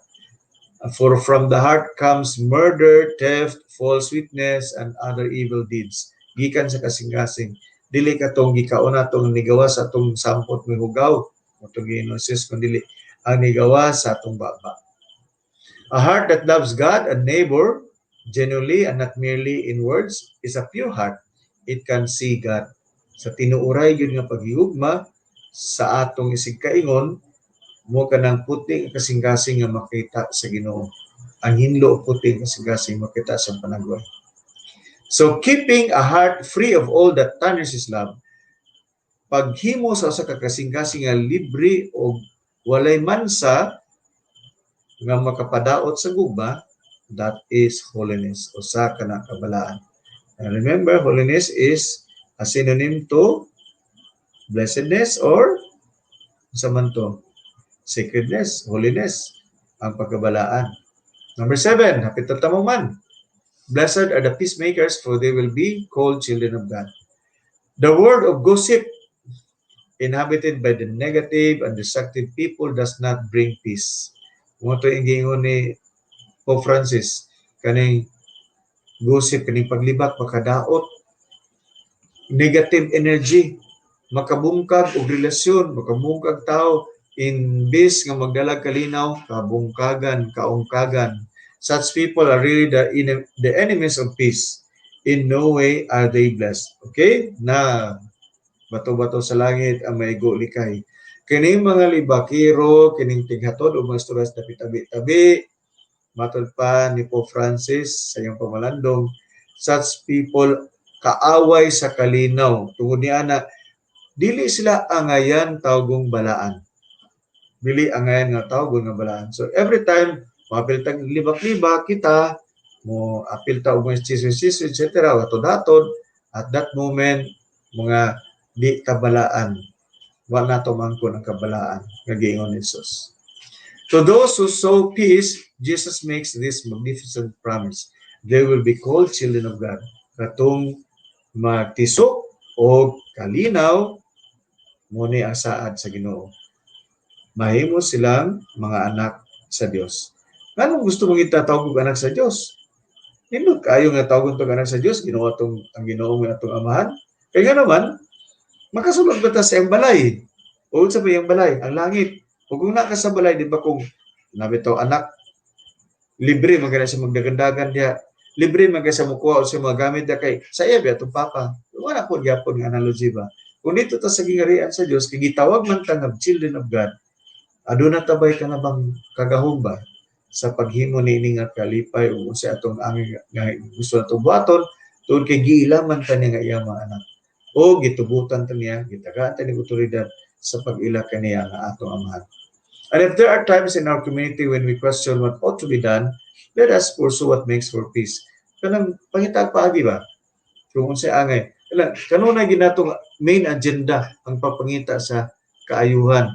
S3: "For from the heart comes murder, theft, false witness, and other evil deeds." Gikan sa kasing-kasing. Dili katong gikaon natong nigawa sa atong sampot may hugaw. Mao giingon ni Jesus, kun dili ang nigawa sa atong baba. A heart that loves God and neighbor genuinely and not merely in words is a pure heart. It can see God. Sa tinuuray yun nga paghigugma sa atong isig kaingon, mo kanang puti nga kasing-kasing nga makita sa Ginoo. Ang hinlo o puti nga kasing-kasing makita sa panagway. So keeping a heart free of all that tarnishes love, paghimo sa usa ka kasing-kasing nga libre o walay mansa nga makapadaot sa gugma, that is holiness. Usa ka na kabalaan. And remember, holiness is a synonym to blessedness or sa man to? Sacredness, holiness, ang pagkabalaan. Number 7, hapit na tamo man. Blessed are the peacemakers, for they will be called children of God. The world of gossip, inhabited by the negative and destructive people, does not bring peace. Mo to yung giingon ni Pope Francis, kaning gossip, kaning paglibak, makadaot, negative energy, makabungkag og relasyon, makabungkag tao, imbis nga magdalag kalinaw, kabungkagan, kaungkagan. Such people are really the enemies of peace. In no way are they blessed. Okay? Na bato-bato sa langit ang maigo likay. Kining mga libakero, kining tighatod o mga istorya sa tabi-tabi-tabi, matod pa ni Pope Francis sa iyang pamalandong, such people kaaway sa kalinaw. Tungod ni ana, dili sila angayan tawgong balaan. Dili angayan nga tawgon nga balaan. So every time maapil tag libak-libak kita, mo apil ta og mga chismis-chismis, etc. Hatod-hatod, at that moment, mga di kabalaan. Wa nato maangkon ang kabalaan nga giingon ni Jesus. To those who sow peace, Jesus makes this magnificent promise. They will be called children of God. Katong magtisok og kalinaw, mao ni ang saad sa Ginoo. Mahimo silang mga anak sa Dios. Nganong gusto mong itawag og anak sa Dios? Nindot kaayo nga tawagon tong anak sa Dios, Ginoo atong ang Ginoo nga atong amahan. Kaya nga naman, makasulod ba ta sa iyang balay? O unsa ba iyang balay? Ang langit. O kung naa ka sa balay, di ba kung nabitaw anak, libre man gani siya magdagandagan diha. Libre man siya mukuha sa mga gamit diha kay sa iya ba atong papa. Wala po gyapon nga analogy ba. Kung dito ta sa gingarian sa Dios, kay gitawag man ta nga children of God, aduna ta bay ka na bang kagahom ba sa paghimo niini nga kalipay o unsa atong angay nga gusto natong buhaton tungod kay giila man ta niya nga iyang mga anak o gitubutan ta niya, gitagaan ta ni otoridad sa pag-ila kaniya nga atong amahan. And if there are times in our community when we question what ought to be done, let us pursue what makes for peace. Kanang pangitag paagi ba? Kung unsay angay. Kailan kanunay ginatong main agenda ang papangita sa kaayuhan,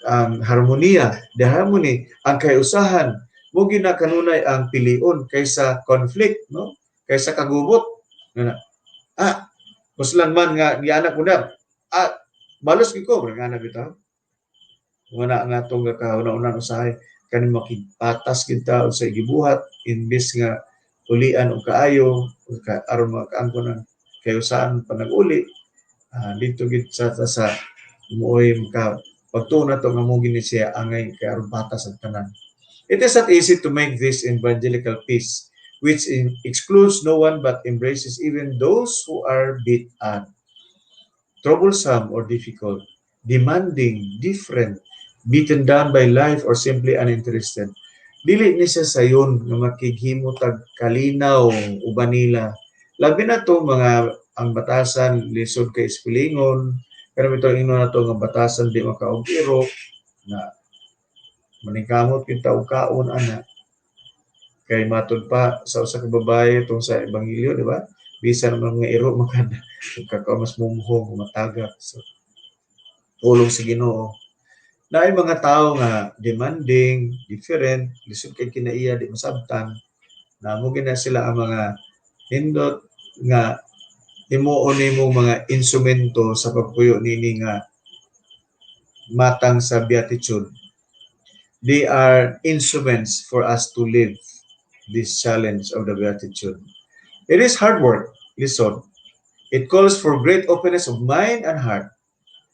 S3: ang harmoniya, the harmony, ang kayusahan, mao gina kanunay ang pilion kaysa conflict, no? Kaysa kagubot. Nga na, buslan man nga gianak ko na, balos gyud ko, nga na bitaw. Wala nga atong kauna-una usahay kaning makigpatas gid ta sa gibuhat imbes nga ulian og kaayo ka, aron makaangkon ang kayusahan pa nag-uli dito gid sa muoy maka pagtuon nato nga mo gini siya angay kay aron patas ang tanan. It is not easy to make this evangelical peace, which excludes no one but embraces even those who are bit odd, troublesome or difficult, demanding, different, beaten down by life or simply uninterested. Dili ni siya sayon nga makighimo tag kalinaw uban nila. Labi na to mga ang batasan lisod kay eskwelhingon, pero ito ingon na to nga batasan di makaog-iro na maningkamot kita og kaon ana kay matud pa sa usa ka babae tong sa ebanghelyo, di ba? Bisan man mga iro makada kakaon mas mumhong matagak. So pulong sa Ginoo. Naay mga tao nga demanding, different, lisod kay kinaiya, di masabtan. Na mo gina sila ang mga nindot nga himuon nimo mga instrumento sa pagpuyo nini nga matang sa beatitude. They are instruments for us to live this challenge of the beatitude. It is hard work, lisod. It calls for great openness of mind and heart.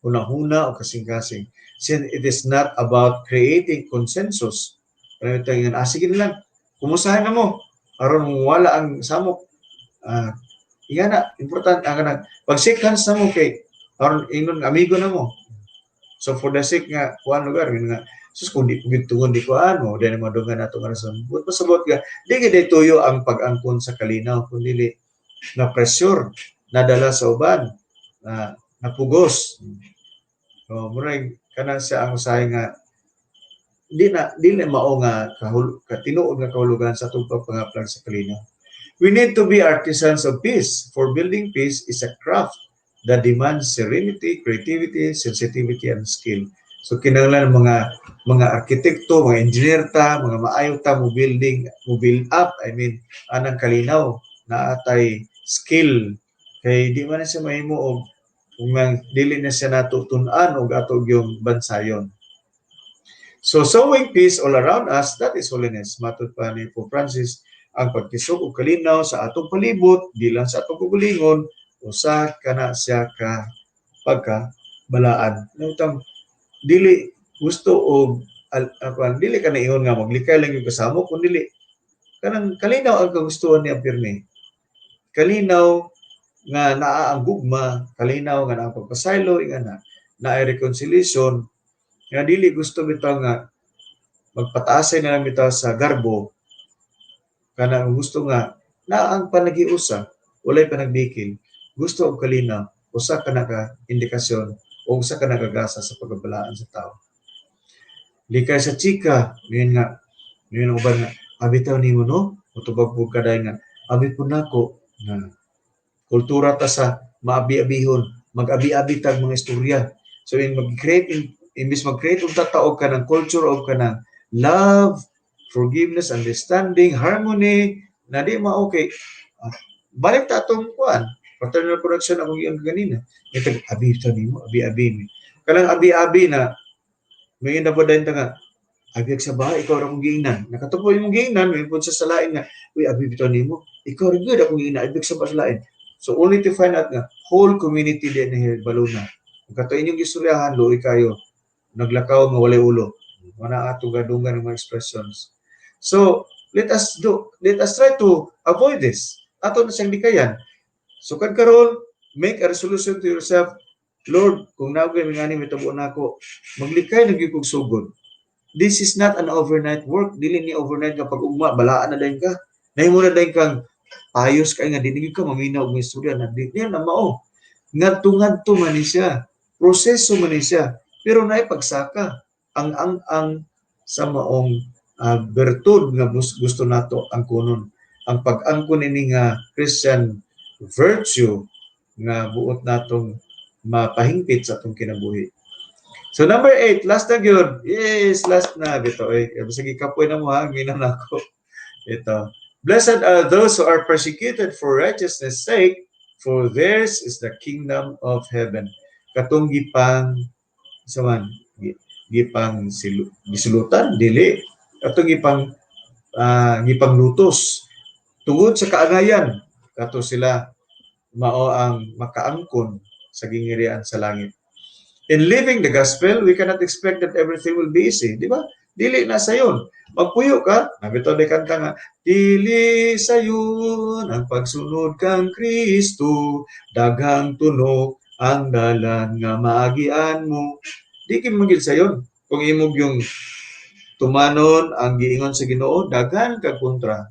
S3: Huna-huna o kasing-kasing. Since it is not about creating consensus. Pero ito yung, sige na lang, kumusahin na mo. Aron wala ang samok. Iya na, importante, ang kanang, pag shake hands na mo kay, aron ingon amigo na mo. So for the sake nga, kuan lugar, yun nga, sus kung di ko gitugon di ko ano, dahil madungan nato nga sa but pasabot nga, di gid tuyo ang pag-angkon sa kalinaw, kun dili na pressure, nadala sa uban, na napugos. So, murag kana siya ang usahay nga di na mao nga katinuod nga kahulugan sa atong pagpangaplag sa kalinaw. We need to be artisans of peace, for building peace is a craft that demands serenity, creativity, sensitivity, and skill. So kinahanglan mga arkitekto, mga engineer ta, mga maayo ta mo building, mo build up, I mean, anang kalinaw na atay skill kay di man na siya mahimo og kung nga dili na siya nato tun-an og ato yung bansayon. So sowing peace all around us, that is holiness. Matod pa ni Pope Francis, ang pagtisok og kalinaw sa atong palibot, di lang sa atong kaugalingon, usa kana siya ka pagka balaan. Utang dili gusto og dili ka na ingon nga maglikay lang yung kasamo kun dili kanang kalinaw ang kagustuhan niya pirmi. Kalinaw nga naa ang gugma, kalinaw nga naa ang pagpasaylo, nga na naay reconciliation, nga dili gusto bitaw nga magpataasay na lang bitaw sa garbo, kana ang gusto nga naa ang panagiusa, walay panagbikil, gusto og kalinaw, usa ka naka indikasyon o usa ka nagagasa sa pagkabalaan sa tao. Likay sa chika, ngayon nga, ngayon ang uban nga, abi taw nimo no, mutubag po ka dahil nga, abi po nako nga kultura ta sa maabi-abihon, mag-abi-abi tag mga istorya. So in mag-create imbis mag-create og tao kanang culture of kanang love, forgiveness, understanding, harmony, na di ma okay. Ah, balik ta atong kuan, fraternal correction akong giyon ganina. Ito abi ta nimo, abi-abi mi. Kanang abi-abi na may na ba ta nga abi sa bahay, ikaw ra akong giingnan. Nakatupo imong giingnan, may pud sa lain nga, "Uy, abi bitaw nimo, ikaw ra gyud akong giingnan, abi sa lain." So only to find out nga whole community din na baluna. Kung kato inyong gistoryahan, luoy kayo, naglakaw nga walay ulo. Wala atong gadungan ng mga expressions. So, let us try to avoid this. Ato na siyang likayan. So kad karon, make a resolution to yourself, "Lord, kung naugay ngani mitabo nako, maglikay na gyud kog sugod." This is not an overnight work. Dili ni overnight nga pag ugma balaan na dayon ka. Nahimo na dayon kang ayos kay nga dili gyud ka maminaw og istorya na di na mao. Ngadto-ngadto man ni siya. Proseso man ni siya. Pero naay pagsaka ang sa maong bertud nga gusto nato ang kunon. Ang pag-angkon ini nga Christian virtue nga buot natong mapahingpit sa atong kinabuhi. So number 8, last na gyud. Yes, last na bito. Eh, sige, kapoy na mo ha, gina na ako. Ito. "Blessed are those who are persecuted for righteousness' sake, for theirs is the kingdom of heaven." Katong gipang sa man, gipang gisulutan, dili. Katong gipang lutos tungod sa kaangayan, kato sila mao ang makaangkon sa gingirian sa langit. In living the gospel, we cannot expect that everything will be easy, di ba? Dili na sayon. Magpuyo ka, nabitaw di kanta nga, "Dili sayon ang pagsunod kang Kristo, daghang tunok ang dalan nga maagian mo." Di kay magil sayon. Kung imong yung tumanon ang giingon sa Ginoo, daghan kag kontra.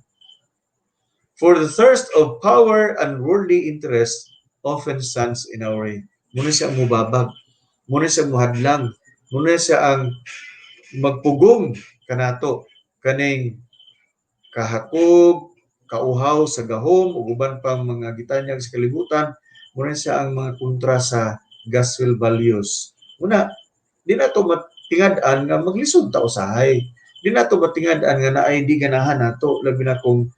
S3: For the thirst of power and worldly interest often stands in our way. Muna siya ang mubabag. Muna siya ang muhadlang. Muna siya ang magpugong kanato kaning kahakog, kauhaw sa gahom ug uban pang mga gitanyag sa kalibutan, muna siya ang mga kontra sa gospel values. Una, di na to matingad-an nga maglisod ta usahay. Di na to matingad-an nga naay di ganahan nato, labi na kung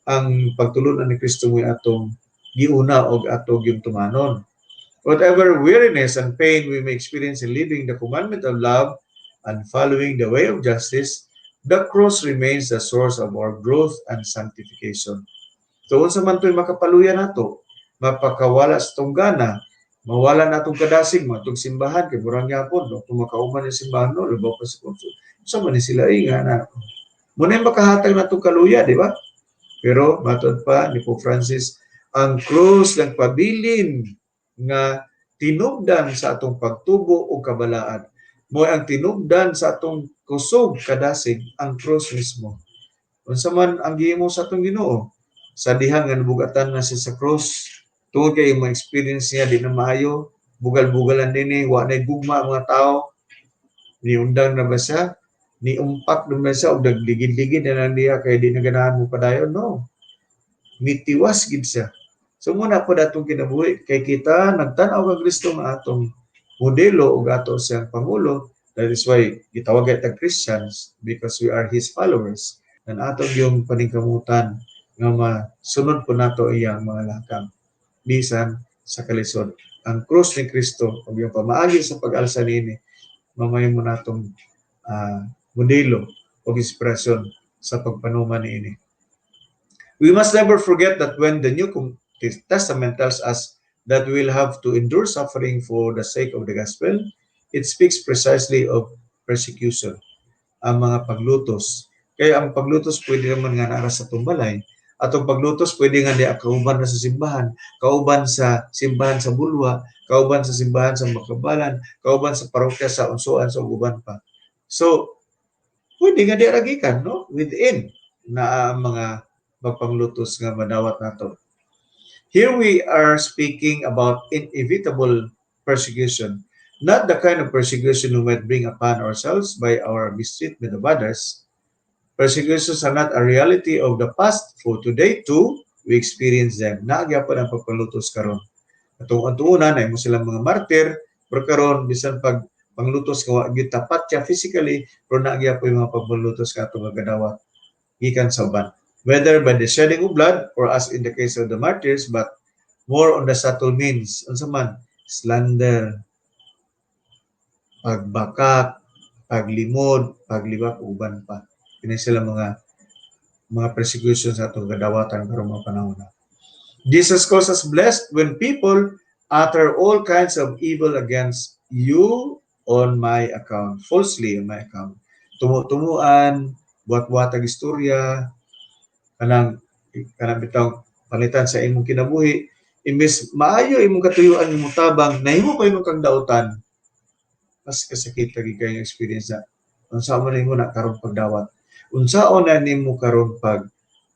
S3: ang pagtulunan ni Kristo mo atong giuna og ato gyud tumanon. Whatever weariness and pain we may experience in living the commandment of love and following the way of justice, the cross remains the source of our growth and sanctification. So unsa man to'y makapaluya nato, mapakawala sa tong gana, mawala na atong kadasig, matong simbahan, kay murang yapon, no? Kung makauman yung simbahan, no, labaw pa sa konsul. Unsa man ni sila, eh, nga na. Muna yung makahatag natong kaluya, di ba? Pero, matod pa ni Pope Francis, ang krus lang pabilin nga tinubdan sa atong pagtubo o kabalaan. Mo ang tinubdan sa atong kusog kadasig ang krus mismo. Unsa man ang gihimo sa atong Ginoo sa dihang nga nabugatan na siya sa krus, tungod kay mga experience niya di na maayo, bugal-bugalan dinhi, wa nay gugma ang mga tao, niundang na ba siya? Niumpak na ba siya og nagligid-ligid na lang diha kay di na ganahan mo padayon? No. Mitiwas gid siya. So muna po atong kinabuhi kay kita nagtan-aw kang Kristo nga atong modelo ug ato siyang pangulo. That is why gitawag kita Christians, because we are His followers. And atong yung paningkamutan nga masunod po nato iyang mga lakang bisan sa kalisod. Ang krus ni Kristo ug yung pamaagi sa pag-alsa niini mamay mo natong modelo o inspirasyon sa pagpanuman niini. We must never forget that when the New Testament tells us that we will have to endure suffering for the sake of the gospel, it speaks precisely of persecution, ang mga paglutos. Kaya ang paglutos pwede naman nga naara sa tumbalay. Atong paglutos pwede nga di kauban na sa simbahan sa Bulwa, kauban sa simbahan sa Makabalan, kauban sa parokya sa Unsuan, sa uban pa. So, pwede nga di ragikan, no? Within na ang mga magpanglutos nga madawat nato. Here we are speaking about inevitable persecution, not the kind of persecution we might bring upon ourselves by our mistreatment of others. Persecutions are not a reality of the past, for today too, we experience them. Naa gyapon ang pagpalutos karon. Atong antuunan ay mo silang mga martir, Pero karon, bisan pag panglutos nga wa gyud tapat siya physically, pero naa gyapon yung mga pagpanglutos nga atong magadawat gikan sa uban. Whether by the shedding of blood or, as in the case of the martyrs, but more on the subtle means. Unsa man? Slander, pagbakak, paglimod, paglibak, uban pa. Kini sila mga persecution sa atong kadawatan karong mga panahon na. Jesus calls us blessed when people utter all kinds of evil against you on my account, falsely on my account. Tumu-tumuan, buhat-buhat ang istorya, kanang bitawng palitan sa imong kinabuhi, imbes maayo imong katuyuan, imong tabang, nahimo pa imong kang dautan, mas kasakit lagi kay experience na unsa man nimo na karon pagdawat, unsaon na nimo karon pag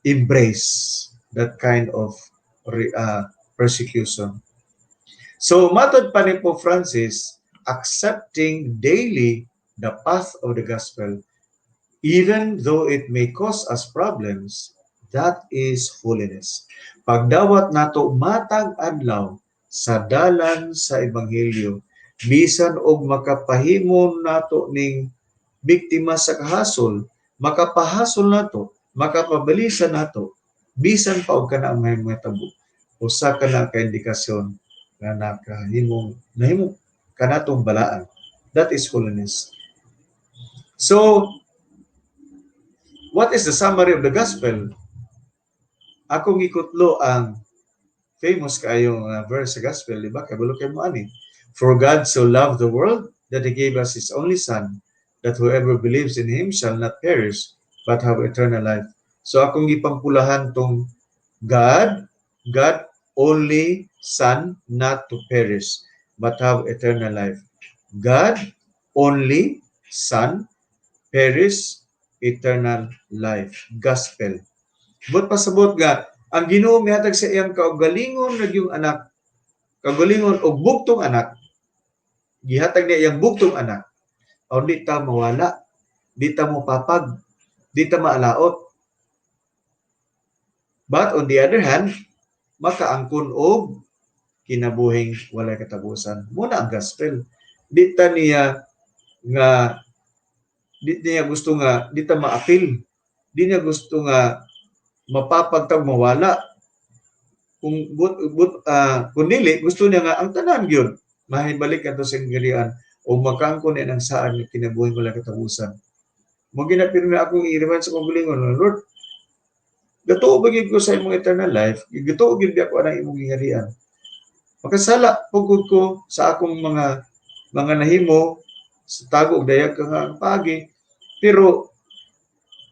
S3: embrace that kind of persecution. So matod pa ni Pope Francis, accepting daily the path of the gospel, even though it may cause us problems, that is holiness. Pagdawat nato matag adlaw sa dalan sa ebanghelyo, bisan og makapahimo nato ning biktima sa kahasol, makapahasol nato, makapabalisa nato, bisan pa og kana ang may tabo, usa ka na ka indikasyon nga nakahimong nahimo kanatong balaan. That is holiness. So what is the summary of the gospel? Akong gikutlo ang famous kaayong verse sa gospel, di ba? Kabalo kay mo ani. "For God so loved the world that he gave us his only son, that whoever believes in him shall not perish but have eternal life." So akong gipangpulahan tong God, God only son not to perish but have eternal life. God only son perish, eternal life. Gospel. Buot pasabot nga ang Ginoo mihatag sa iyang kaugalingon nga yung anak, kaugalingon og bugtong anak, gihatag niya iyang bugtong anak aron di ta mawala, di ta mopapag, di ta maalaot. But on the other hand, makaangkon og kinabuhing walay katapusan. Mao na ang gospel. Di ta niya nga di niya gusto nga di ta maapil. Di niya gusto nga mapapagtag, mawala. Kung but, but kung dili gusto niya nga ang tanan gyud mahibalik adto sa gingharian o makaangkon niya ng saan nga kinabuhing walay katapusan. Mao gina pero na akong i-remind sa akong kaugalingon, "Lord, gatuo ba gyud ko sa imong eternal life? Gatuo gyud ba ako anang imong gingharian? Makasala pugod ko sa akong mga nahimo sa tago ug dayag ka nga paagi, pero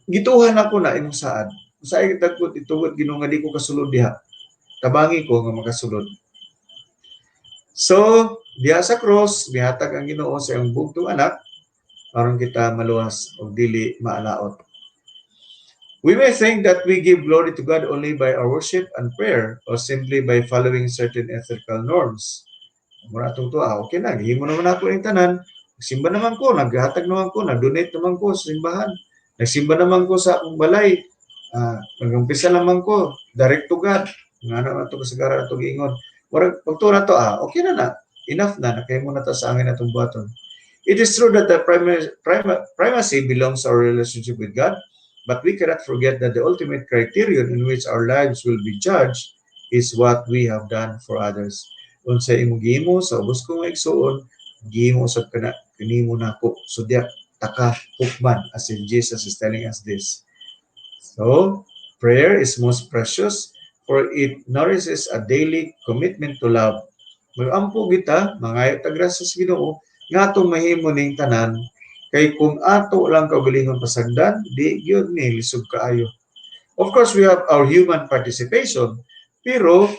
S3: gituhan ako na imong saad. Sa ay tagkot itugot, Ginoo, nga di ko kasulod diha. Tabangi ko nga makasulod." So, diha sa cross, mihatag ang Ginoo sa iyang bugtong anak aron kita maluwas og dili maalaot. We may think that we give glory to God only by our worship and prayer or simply by following certain ethical norms. Mura atong tuwa, okay na, gihimo naman ako ning tanan, nagsimba naman ko, naghatag naman ko, nag-donate naman ko sa simbahan, nagsimba naman ko sa akong balay, nagumpisa naman ko, direct to God, nga na ato kasagaran ato giingon. Murag pagtuo nato, okay na na, enough na, nakahimo na ta sa angin atong buhaton. It is true that the primacy belongs to our relationship with God, but we cannot forget that the ultimate criterion in which our lives will be judged is what we have done for others. Unsa imong gihimo sa ubos kong igsuon, gihimo usab kana kanimo nako. So diya taka hukman, as if Jesus is telling us this. So, prayer is most precious, for it nourishes a daily commitment to love. Magampo kita, mangayo ta grasya sa Ginoo nga atong mahimo ning tanan, kay kung ato lang kaugalingon pasagdan, di gyud ni lisod kaayo. Of course, we have our human participation, pero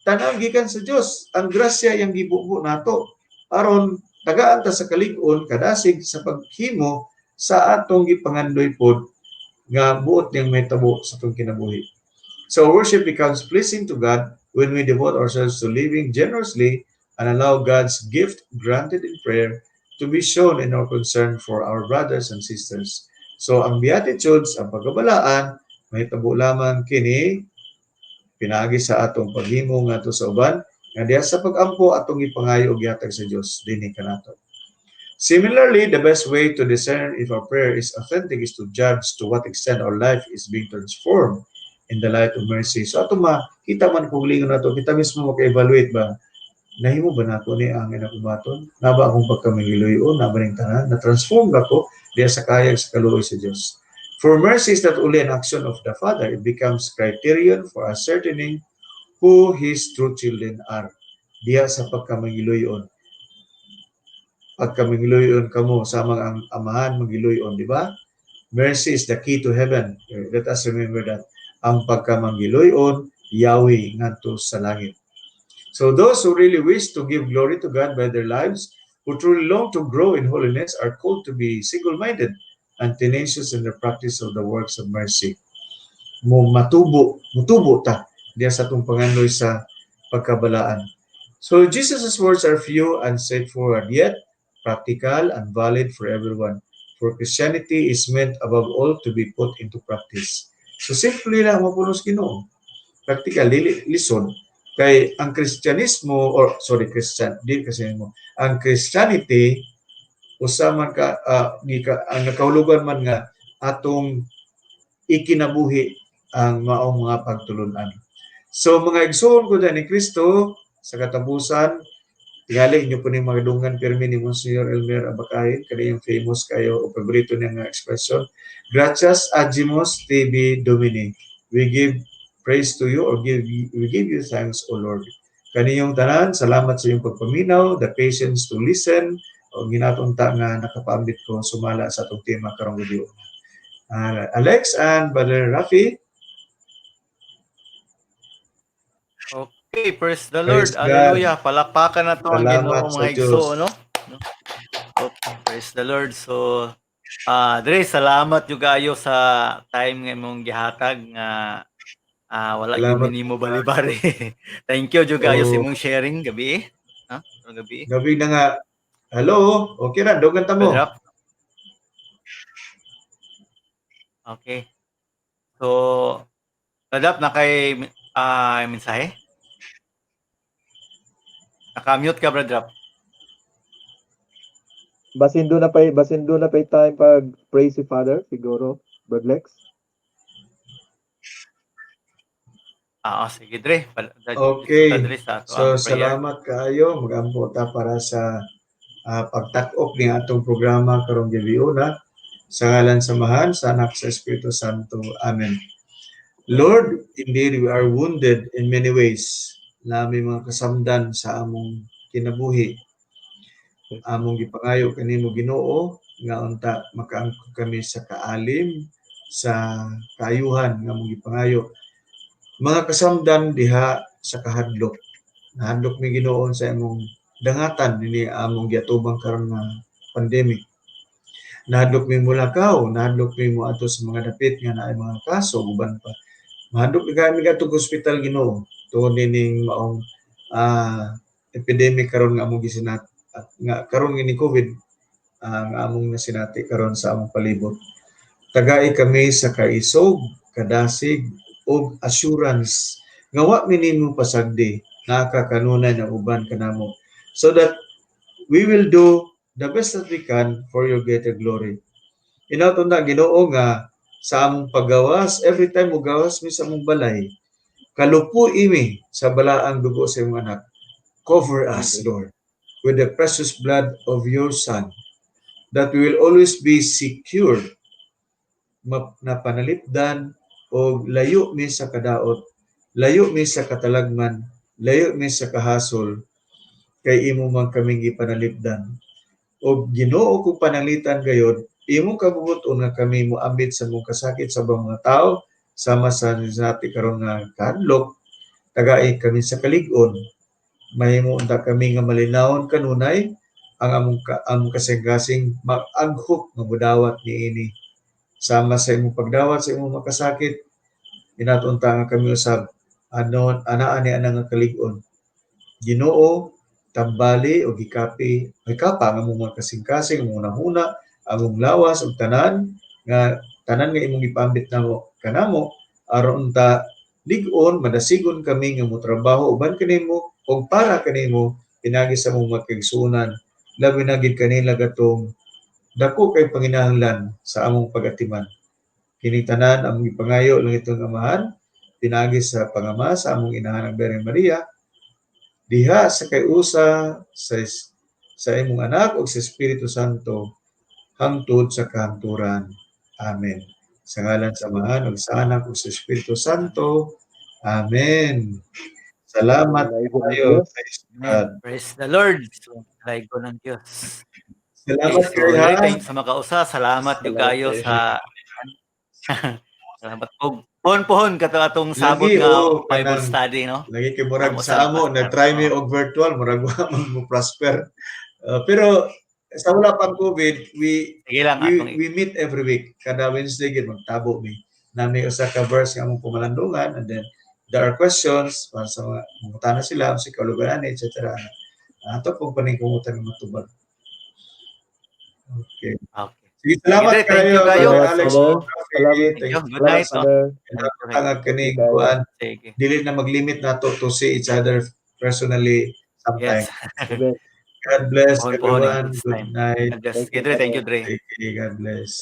S3: tanan gikan sa Dios. Ang grasya yang gibubo nato aron tagaan ta sa kalig-on, kadasig sa paghimo sa atong gipangandoy pod nga buot niyang mahitabo sa atong kinabuhi. So worship becomes pleasing to God when we devote ourselves to living generously and allow God's gift granted in prayer to be shown in our concern for our brothers and sisters. So ang Beatitudes, ang pagkabalaan, mahitabo lamang kini pinaagi sa atong paghimo ngadto sa uban Nga diha sa pagampo atong ipangayo og gihatag sa Dios dinhi kanato. Similarly, the best way to discern if our prayer is authentic is to judge to what extent our life is being transformed in the light of mercy. So ato makita man kung lingon nato, kita mismo maka-evaluate ba, nahimo ba nako ni ang inakubaton? Na ba akong pagkamangiluyon? Na ba ning tanan? Na-transform ba ko diya sa kayag sa kaluoy sa Dios? For mercy is not only an action of the Father, it becomes criterion for ascertaining who His true children are. Diya sa pagkamangiluyon. Pagkamangiluyon kamo, samang ang amahan mangiluyon, di ba? Mercy is the key to heaven. Let us remember that. Ang pagkamangiluyon, Yahweh ngadto sa langit. So those who really wish to give glory to God by their lives, who truly long to grow in holiness, are called to be single-minded and tenacious in the practice of the works of mercy. Mo matubo, mutubo ta diya sa atong pangandoy sa pagkabalaan. So Jesus' words are few and straightforward, yet practical and valid for everyone. For Christianity is meant above all to be put into practice. So simply lang mapunos Ginoo. Practical, dili lisod. Kay ang Kristyanismo, or sorry, Christian, di kasi mo, ang Christianity usa man ka gika, ang nakahulugan man nga atong ikinabuhi ang maong mga pagtulunan. So mga igsoon ko ni Kristo sa katapusan, tingali inyo po ni mga dungan pirmi ni Monsignor Elmer Abacahin, kani yung famous kayo o paborito niya nga expression. "Gratias agimus tibi Domine." We give praise to you or give we give you thanks, O Lord. Kaniyong tanan, salamat sa iyong pagpaminaw, the patience to listen, o ginatunta nga nakapaambit ko sumala sa atong tema karong gabi. Alex and Brother Rafi.
S1: Okay, praise the Lord.
S3: Praise God.
S1: Hallelujah. Palakpakan na to ang
S3: Salamat
S1: Ginoo,
S3: sa
S1: mga
S3: Diyos.
S1: igsoon, no? No? Okay, praise the Lord. So, Dre, salamat jud kayo sa time nga imong gihatag nga wala gyud
S3: Salamat.
S1: Nimo balibari. Thank you jud kayo sa
S3: Oo.
S1: Imong sharing gabi. Ha? Karong gabi.
S3: Gabi na nga. Hello, okay ra, dugan ta mo.
S1: Brother Rap. Okay. So, Brother Rap, na kay mensahe? Naka-mute ka, Brother Rap.
S2: Basin duna pa'y time pag pray si Father siguro, Brad Lex.
S1: Ah, oh, sige Dre.
S3: Okay.
S1: Dre sa ato
S3: So
S1: ang prayer.
S3: Salamat kaayo, magampo ta para sa pagtak-ok ni atong programa karong gabi una. Sa ngalan sa Amahan, sa Anak, sa Espiritu Santo. Amen. Lord, indeed we are wounded in many ways. Nami mga kasamdan sa among kinabuhi. Among gipangayo kanimo, Ginoo, nga unta makaangkon kami sa kaalim, sa kaayuhan nga among gipangayo. Mga kasamdan diha sa kahadlok. Nahadlok mi, Ginoo, sa imong dangatan nini among giatubang karon nga pandemic. Nahadlok mi mulakaw, nahadlok mi moadto sa mga dapit nga naay mga kaso uban pa. Mahadlok mi kami adto ospital, Ginoo, tungod nining maong epidemic karon nga among gisinat at nga karon ni COVID nga among nasinati karon sa among palibot. Tagai kami sa kaisog, kadasig ug assurance nga wa mi nimo pasagdi, naa ka kanunay na uban kanamo, so that we will do the best that we can for your greater glory. Hinaot na, Ginoo, nga sa among paggawas, every time mo gawas mi sa among balay, kalupui mi sa balaang dugo sa imong anak. Cover us, Lord, with the precious blood of your Son, that we will always be secure na panalipdan o layo mi sa kadaot, layo mi sa katalagman, layo mi sa kahasol, kay imo man kaming gipanalipdan. O Ginoo, kung pananglitan gayod, imo kabubut-on nga kami moambit sa mong kasakit sa ubang mga tao, sama sa nati karon nga kahadlok, tagai kami sa kalig-on. Mahimo unta kami nga malinawon kanunay ang among kasing-kasing mag-aghop nga modawat niini. Sama sa imong pagdawat sa imong makasakit, hinaot unta nga kami usab ano anaa ni ana nga kalig-on. Ginoo, tambali o gikapi, gikapa ang among mga kasing-kasing, among hunahuna, among lawas ug tanan nga imong gipaambit namo kanamo aron unta lig-on madasigon kami nga motrabaho uban kanimo. ug para kanimo pinaagi sa among mga kaigsuonan, labi na gid kanila katong dako kay panginahanglan sa among pag-atiman. Kini tanan among gipangayo langitnong Amahan pinaagi sa pangama sa among inahan, ang Birheng Maria, diha sa kay-usa sa imong Anak ug sa Espiritu Santo hangtod sa kahangturan. Amen. Sa ngalan sa Amahan ug sa Anak ug sa Espiritu Santo. Amen. Salamat
S2: Dalaygon ang
S3: kayo.
S2: Diyos.
S3: Praise
S1: Amen.
S3: God.
S1: Praise the Lord. So, dalaygon ang Diyos.
S3: Salamat
S1: Okay, so,
S3: kayo, ha.
S1: thank sa makausa. Salamat gyud
S2: Salamat
S1: kayo
S3: kayo.
S1: sa salamat og pohon-pohon kato atong sabot
S3: Lagi,
S1: nga
S3: oo,
S1: Bible
S3: kanang
S1: study, no?
S3: Lagi kay murag
S1: Amo
S3: sa
S1: sa
S3: amo nag-try mi og virtual, murag wa man mo prosper. Pero sa wala pang COVID, we
S1: Sige lang
S3: we,
S1: atong
S3: we meet every week. Kada Wednesday gid magtabo mi. Nami usa ka verse nga among pumalandungan and then there are questions para sa mga mangutana sila sa kaulugan ani, etc. Ato pong paningkumutan ng matubag. Okay.
S1: Okay.
S3: Sige, salamat
S1: Sige, thank
S3: kayo,
S1: you kayo.
S3: Brother Alex.
S2: Salamat. Salamat.
S1: Thank
S3: Thank
S1: you.
S3: you.
S1: Good night, no?
S2: Father.
S3: Tangag kani
S2: Thank you,
S3: kuan.
S1: Sige.
S3: Dili na maglimit nato to see each other personally sometime.
S1: Yes.
S2: Amen.
S3: God bless
S1: Pohon-pohon
S3: everyone.
S1: next
S3: Good
S1: time.
S3: night.
S1: God bless.
S2: Thank you,
S1: Dre, thank you, Dre.
S3: Okay, God bless.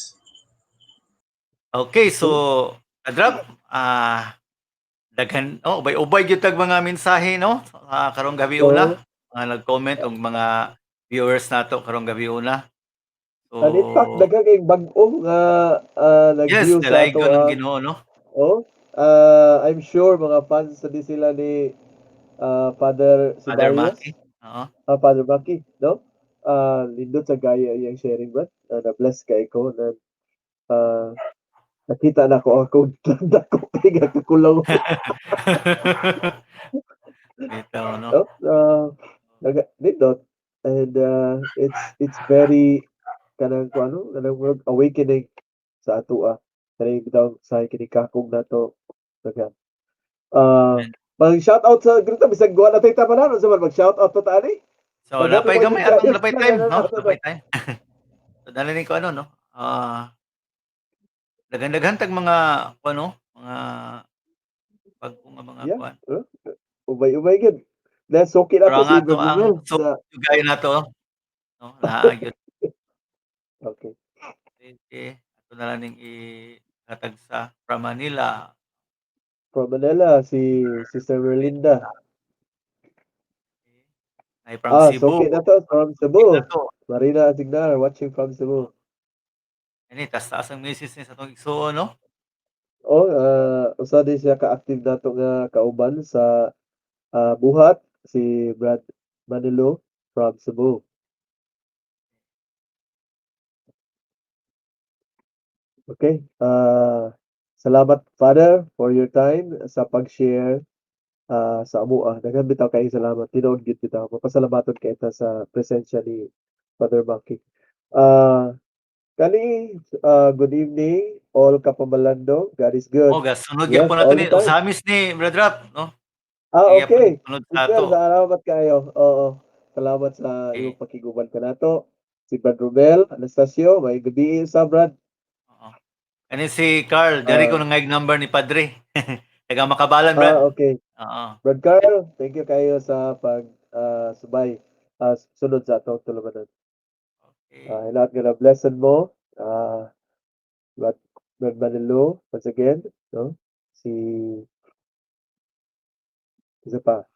S1: Okay, so Adrap, daghan, oh, ubay-ubay gyud tag mga mensahe, no? Karong gabi una, mga nag-comment og mga viewers nato karong gabi una. So,
S2: And in fact, daghan kayong bag-o nga
S1: yes,
S2: nag-view sa ato.
S1: dalaygon ang Ginoo, no?
S2: Oh, I'm sure mga fans sa di sila ni Father
S1: Father
S2: Sibarius,
S1: Maki. Oo.
S2: Father Maki, no? Lindot sa gaya iyang sharing ba? Na-bless kay ko na nakita na ko ako dako kay nga kakulaw.
S1: Bitaw, no?
S2: No? Nindot and it's very kanang kung ano, kanang murag awakening sa atoa. Kanang bitaw sa kini kakog nato. Daghan. Mag shout out sa grupo bisag guwa na tayo tapanan unsa man mag shout out ta ani?
S1: So,
S2: Daghan
S1: napay
S2: mo
S1: gamay
S2: yung
S1: atong napay time, no?
S2: Daghan.
S1: Napay time. So, dali ni ko ano, no? Daghan-daghan tag mga ano, mga bag-o nga mga kuan.
S2: Ubay-ubay gid. Then okay na
S1: Pero
S2: to
S1: ang
S2: si
S1: ato ang
S2: Google
S1: so
S2: sa
S1: gaya na to, no? Naa gyud.
S2: Okay.
S1: Sige, ato na lang ning ihatag sa from Manila.
S2: From Manila si Sister Merlinda.
S1: Ay, from
S2: Ah,
S1: Cebu.
S2: okay na to from Cebu.
S1: Okay na to.
S2: Marina Asignar watching from Cebu.
S1: Ani taas taas ang misis ni sa atong igsuon, no?
S2: Oh, usa din siya ka-active nato nga kauban sa buhat, si Brad Manilo from Cebu. Okay. Salamat, Father, for your time sa pag-share sa amoa. Daghan bitaw kayong salamat. Tinuod gyud bitaw. Mapasalamaton kay ta sa presensya ni Father Maki. Kani good evening all kapamalandong. God is good.
S1: Oh, gasunod
S2: Yes,
S1: gyapon nato
S2: all
S1: ni
S2: the time.
S1: usamis ni Brad Rap, no?
S2: Ah,
S1: Sige,
S2: okay.
S1: sunod sa
S2: Sister,
S1: ato.
S2: salamat kayo. Oo. Salamat sa imong pakiguban kanato. Si Brad Romel Anastasio, may gabi sa Brad.
S1: Oo. Ani si Carl, diri ko nangayag number ni Padre. Taga Makabalan, Brad.
S2: Ah, okay.
S1: Oo.
S2: Brad Carl, thank you kayo sa pag subay sunod sa atong tulumanon.
S1: Okay.
S2: Lahat nga na blessed mo. Brad Manilo, once again, no? Si isa pa.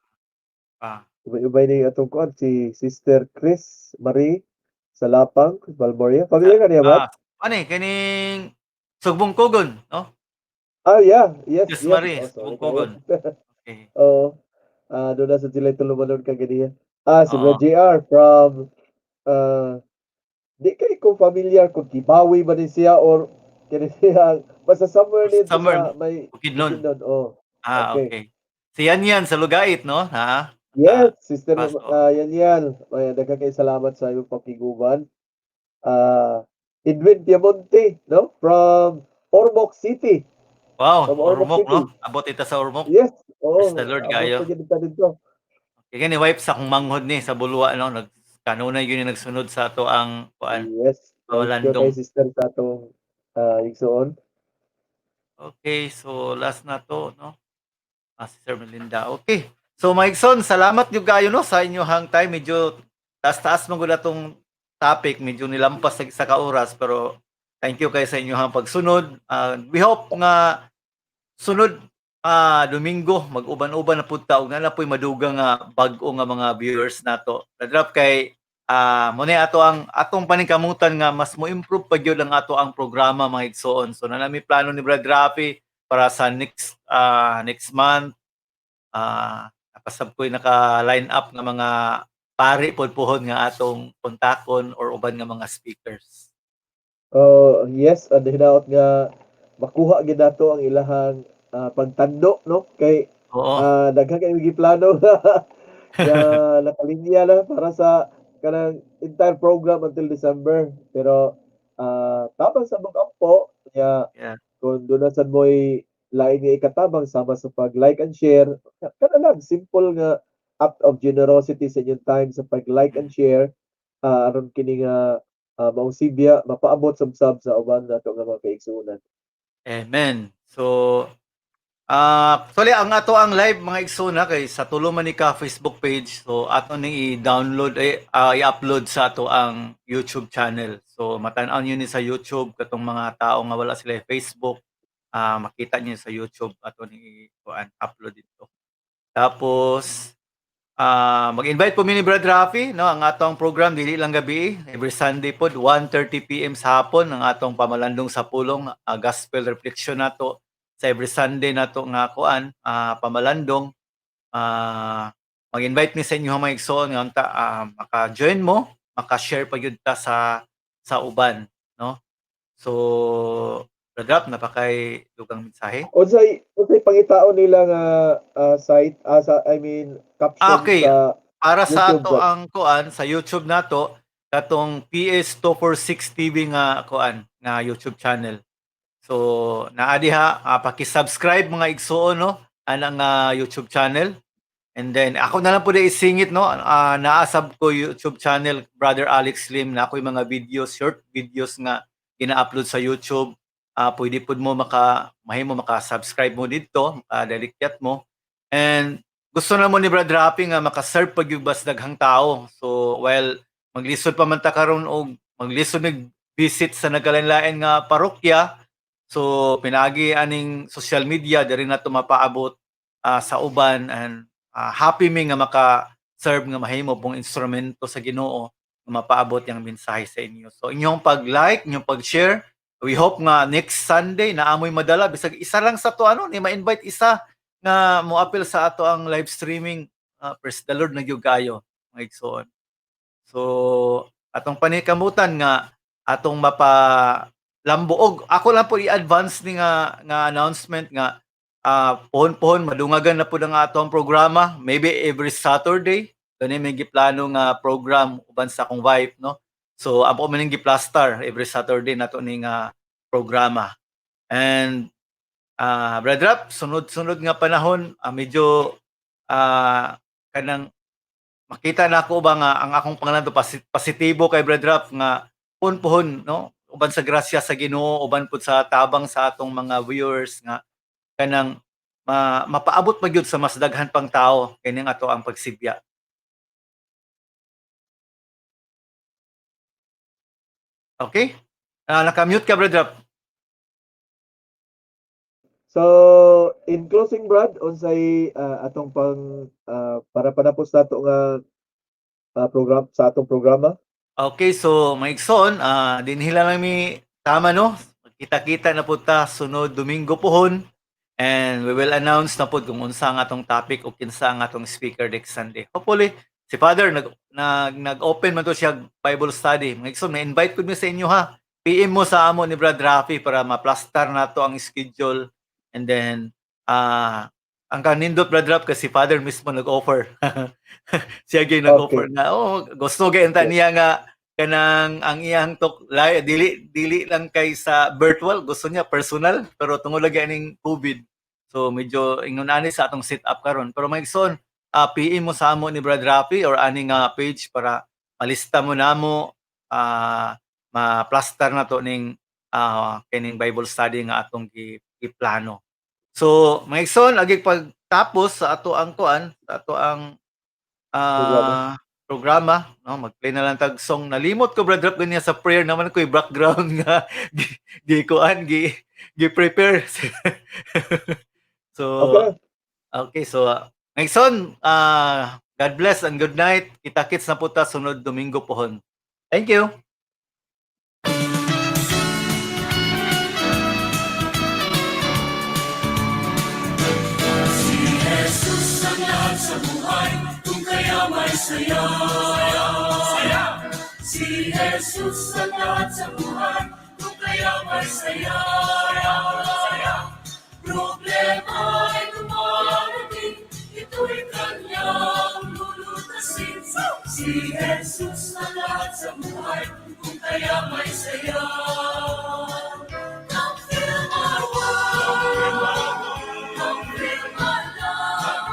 S1: Pa.
S2: Ubay-ubay ni atong kuan si Sister Chris Marie sa Lapang, Balmoria. Familiar ka niya, Brad?
S1: Ah, ano eh, kaning Sugbong Kugon, no?
S2: Ah, yeah. Yes,
S1: Chris
S2: yes.
S1: Marie,
S2: Oh, sorry
S1: Sugbong
S2: kayo.
S1: Kugon. Okay.
S2: Oo. Doon na sa sila tulumanon ka ganiya. Ah, si
S1: Oo.
S2: Brad JR from di kay ko familiar kung Kibawi ba ni siya or kini siya basta somewhere dito
S1: Somewhere,
S2: sa may
S1: Bukidnon.
S2: Bukidnon. Oh.
S1: Ah,
S2: Okay.
S1: okay. Si Yan Yan sa Lugait, no? Ha?
S2: Yes, Sister
S1: paso.
S2: yan yan. Ay, daghan kay salamat sa imong pakiguban. Edwin Piamonte, no? From Ormoc City.
S1: Wow,
S2: From Ormoc
S1: Ormoc,
S2: City.
S1: no? Abot ita sa Ormoc.
S2: Yes. Oo.
S1: Praise the Lord
S2: Abot
S1: kayo.
S2: pa gyud ta dito.
S1: Okay, gani wife sa akong manghod ni sa Bulua, no? Nag kanunay yun yung nagsunod sa ato ang kuan.
S2: Yes. Thank you
S1: Pawalandong.
S2: kay sister sa atong igsuon.
S1: Okay, so last na to, no? Ah, Sister Melinda. Okay. So mga igsoon, salamat gyud kayo, no, sa inyohang time. Medyo taas-taas man gud atong topic, medyo nilampas sa isa ka oras, pero thank you kay sa inyohang pagsunod. We hope nga sunod Domingo mag-uban-uban na pud ta ug naa na po'y madugang nga bag-o nga mga viewers nato. Nadrap kay mo ni ato ang atong paningkamutan nga mas mo-improve pa gyud ang ato ang programa, mga igsoon. So naa nami plano ni Brad Rafi para sa next month. Napasab ko'y naka-line up nga mga pari pod puhon nga atong kontakon or uban nga mga speakers.
S2: Oh, yes, and hinaot nga makuha gid nato ang ilahang pagtando, no, kay daghan kay giplano nga nakalinya na para sa kanang entire program until December. Pero tabang sa mong ampo nya kung duna sad mo'y lain nga ikatabang sama sa pag-like and share, kana lang simple nga act of generosity sa inyong time sa pag-like and share, aron kini nga maong sibya mapaabot sab sa uban nato nga mga kaigsuonan.
S1: Amen. So, actually ang ato ang live, mga igsoon, kay sa tulo man ni ka Facebook page. So ato ning i-download eh, i-upload sa ato ang YouTube channel. So matan-aw niyo ni sa YouTube katong mga tao nga wala sila Facebook, makita niyo sa YouTube ato ni kuan upload dito. Tapos mag-invite po mi ni Brad Rafi, no, ang atong program dili lang gabi, every Sunday pod 1:30 p.m. sa hapon ang atong pamalandong sa pulong, gospel reflection nato sa every Sunday nato nga kuan pamalandong. Mag-invite mi sa inyo mga igsoon nga unta maka-join mo, maka-share pa gyud ta sa uban, no? So Brad Rap, napakay dugang mensahe?
S2: Unsay pangitaon nila nga site, sa, I mean, caption sa
S1: Para sa
S2: YouTube,
S1: ato
S2: Brad?
S1: Ang kuan sa YouTube nato, katong PS246 TV nga kuan nga YouTube channel. So naa diha, paki-subscribe, mga igsuon, no, ana nga YouTube channel. And then ako na lang pud isingit, no, naa sab ko YouTube channel, Brother Alex Lim, na ako'y mga videos, short videos nga gina-upload sa YouTube. Pwede pud mo maka mahimo maka-subscribe mo didto, dalikyat mo. And gusto na mo ni Brad Rafi nga maka-serve pag gyud bas daghang tao. So while maglisod pa man ta karon og maglisod mig visit sa nagkalain-lain nga parokya, so pinaagi aning social media diri nato mapaabot sa uban and happy mi nga maka-serve nga mahimo pong instrumento sa Ginoo nga mapaabot yang mensahe sa inyo. So inyong pag-like, inyong pag-share, we hope nga next Sunday na amoy madala bisag isa lang sa to ano ni ma-invite isa nga moapil sa ato ang live streaming, praise the Lord na gyud kayo, mga igsoon. So atong panikamutan nga atong mapa lambuog. Ako lang po i-advance ni nga announcement nga pohon-pohon madungagan na pud ang atong programa, maybe every Saturday. Kani may giplano nga program uban sa akong wife, no. So amo man ning giplastar every Saturday nato ni nga programa. And Brad Rap, sunod-sunod nga panahon, medyo kanang makita na ako ba nga ang akong pangalan to positibo kay Brad Rap nga puhon-puhon, no, uban sa grasya sa Ginoo, uban pud sa tabang sa atong mga viewers nga kanang mapaabot pa gyud sa mas daghan pang tao kining ato ang pagsibya. Okay? Naka-mute ka, Brad Rap.
S2: So, in closing, Brad, unsay atong pang para panapos nato nga program sa atong programa?
S1: Okay, so mga igsoon, dinhi lang mi tama, no. Magkita-kita na pud ta sunod Domingo pohon and we will announce na pud kung unsa ang atong topic o kinsa ang atong speaker next Sunday. Hopefully, si Father nag nag-open man to siya Bible study. Mga igsoon, may invite pud mi sa inyo ha. PM mo sa amo ni Brad Rafi para ma-plastar nato ang schedule and then ang kanindot, Brad Rap, kasi Father mismo nag-offer. Siya gyud nag-offer na oh gusto gyud ta niya nga kanang ang iyang tok dili dili lang kay sa virtual, gusto niya personal, pero tungod lagi aning COVID, so medyo ingon ani sa atong set up karon. Pero mga igsoon, PM mo sa amo ni Brad Rafi or ani nga page para malista mo namo, ma-plastar na to ning kining Bible study nga atong giplano. So mga igsoon, agi pag tapos sa ato ang kuan, sa ato ang programa, no, mag-play na lang tag song. Nalimot ko, Brad Rap, ganyan sa prayer naman ko yung background nga gi kuan gi prepare. So
S2: Okay.
S1: Okay, so Nixon, God bless and good night. Kita-kits na po ta sunod Domingo pohon. Thank you.
S4: Si Jesus ang lahat sa buhay, kung kaya may saya. Saya. Si Jesus ang lahat sa buhay, kung kaya may saya. Saya. Problema ay dumarating, ito'y kanyang lulutasin. Si Jesus ang lahat sa buhay, kung kaya may saya. Come fill my world. Come fill my life.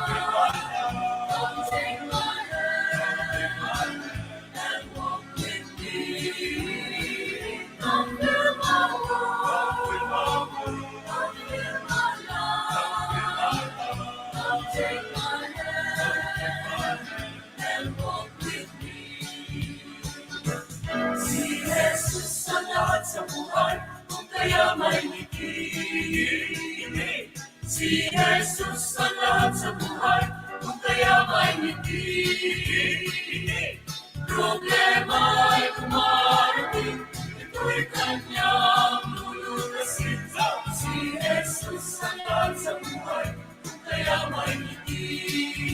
S4: Come take my hand and walk with me. Come fill my world. Come fill my life. Come take my hand and walk with me. Si Jesus ang lahat sa buhay, kung kaya may ngiti. Si Jesus ang lahat sa buhay, kung kaya may ngiti. Problema ay dumarating, ito'y kanyang lulutasin. Si Jesus ang lahat sa buhay, kung kaya may ngiti.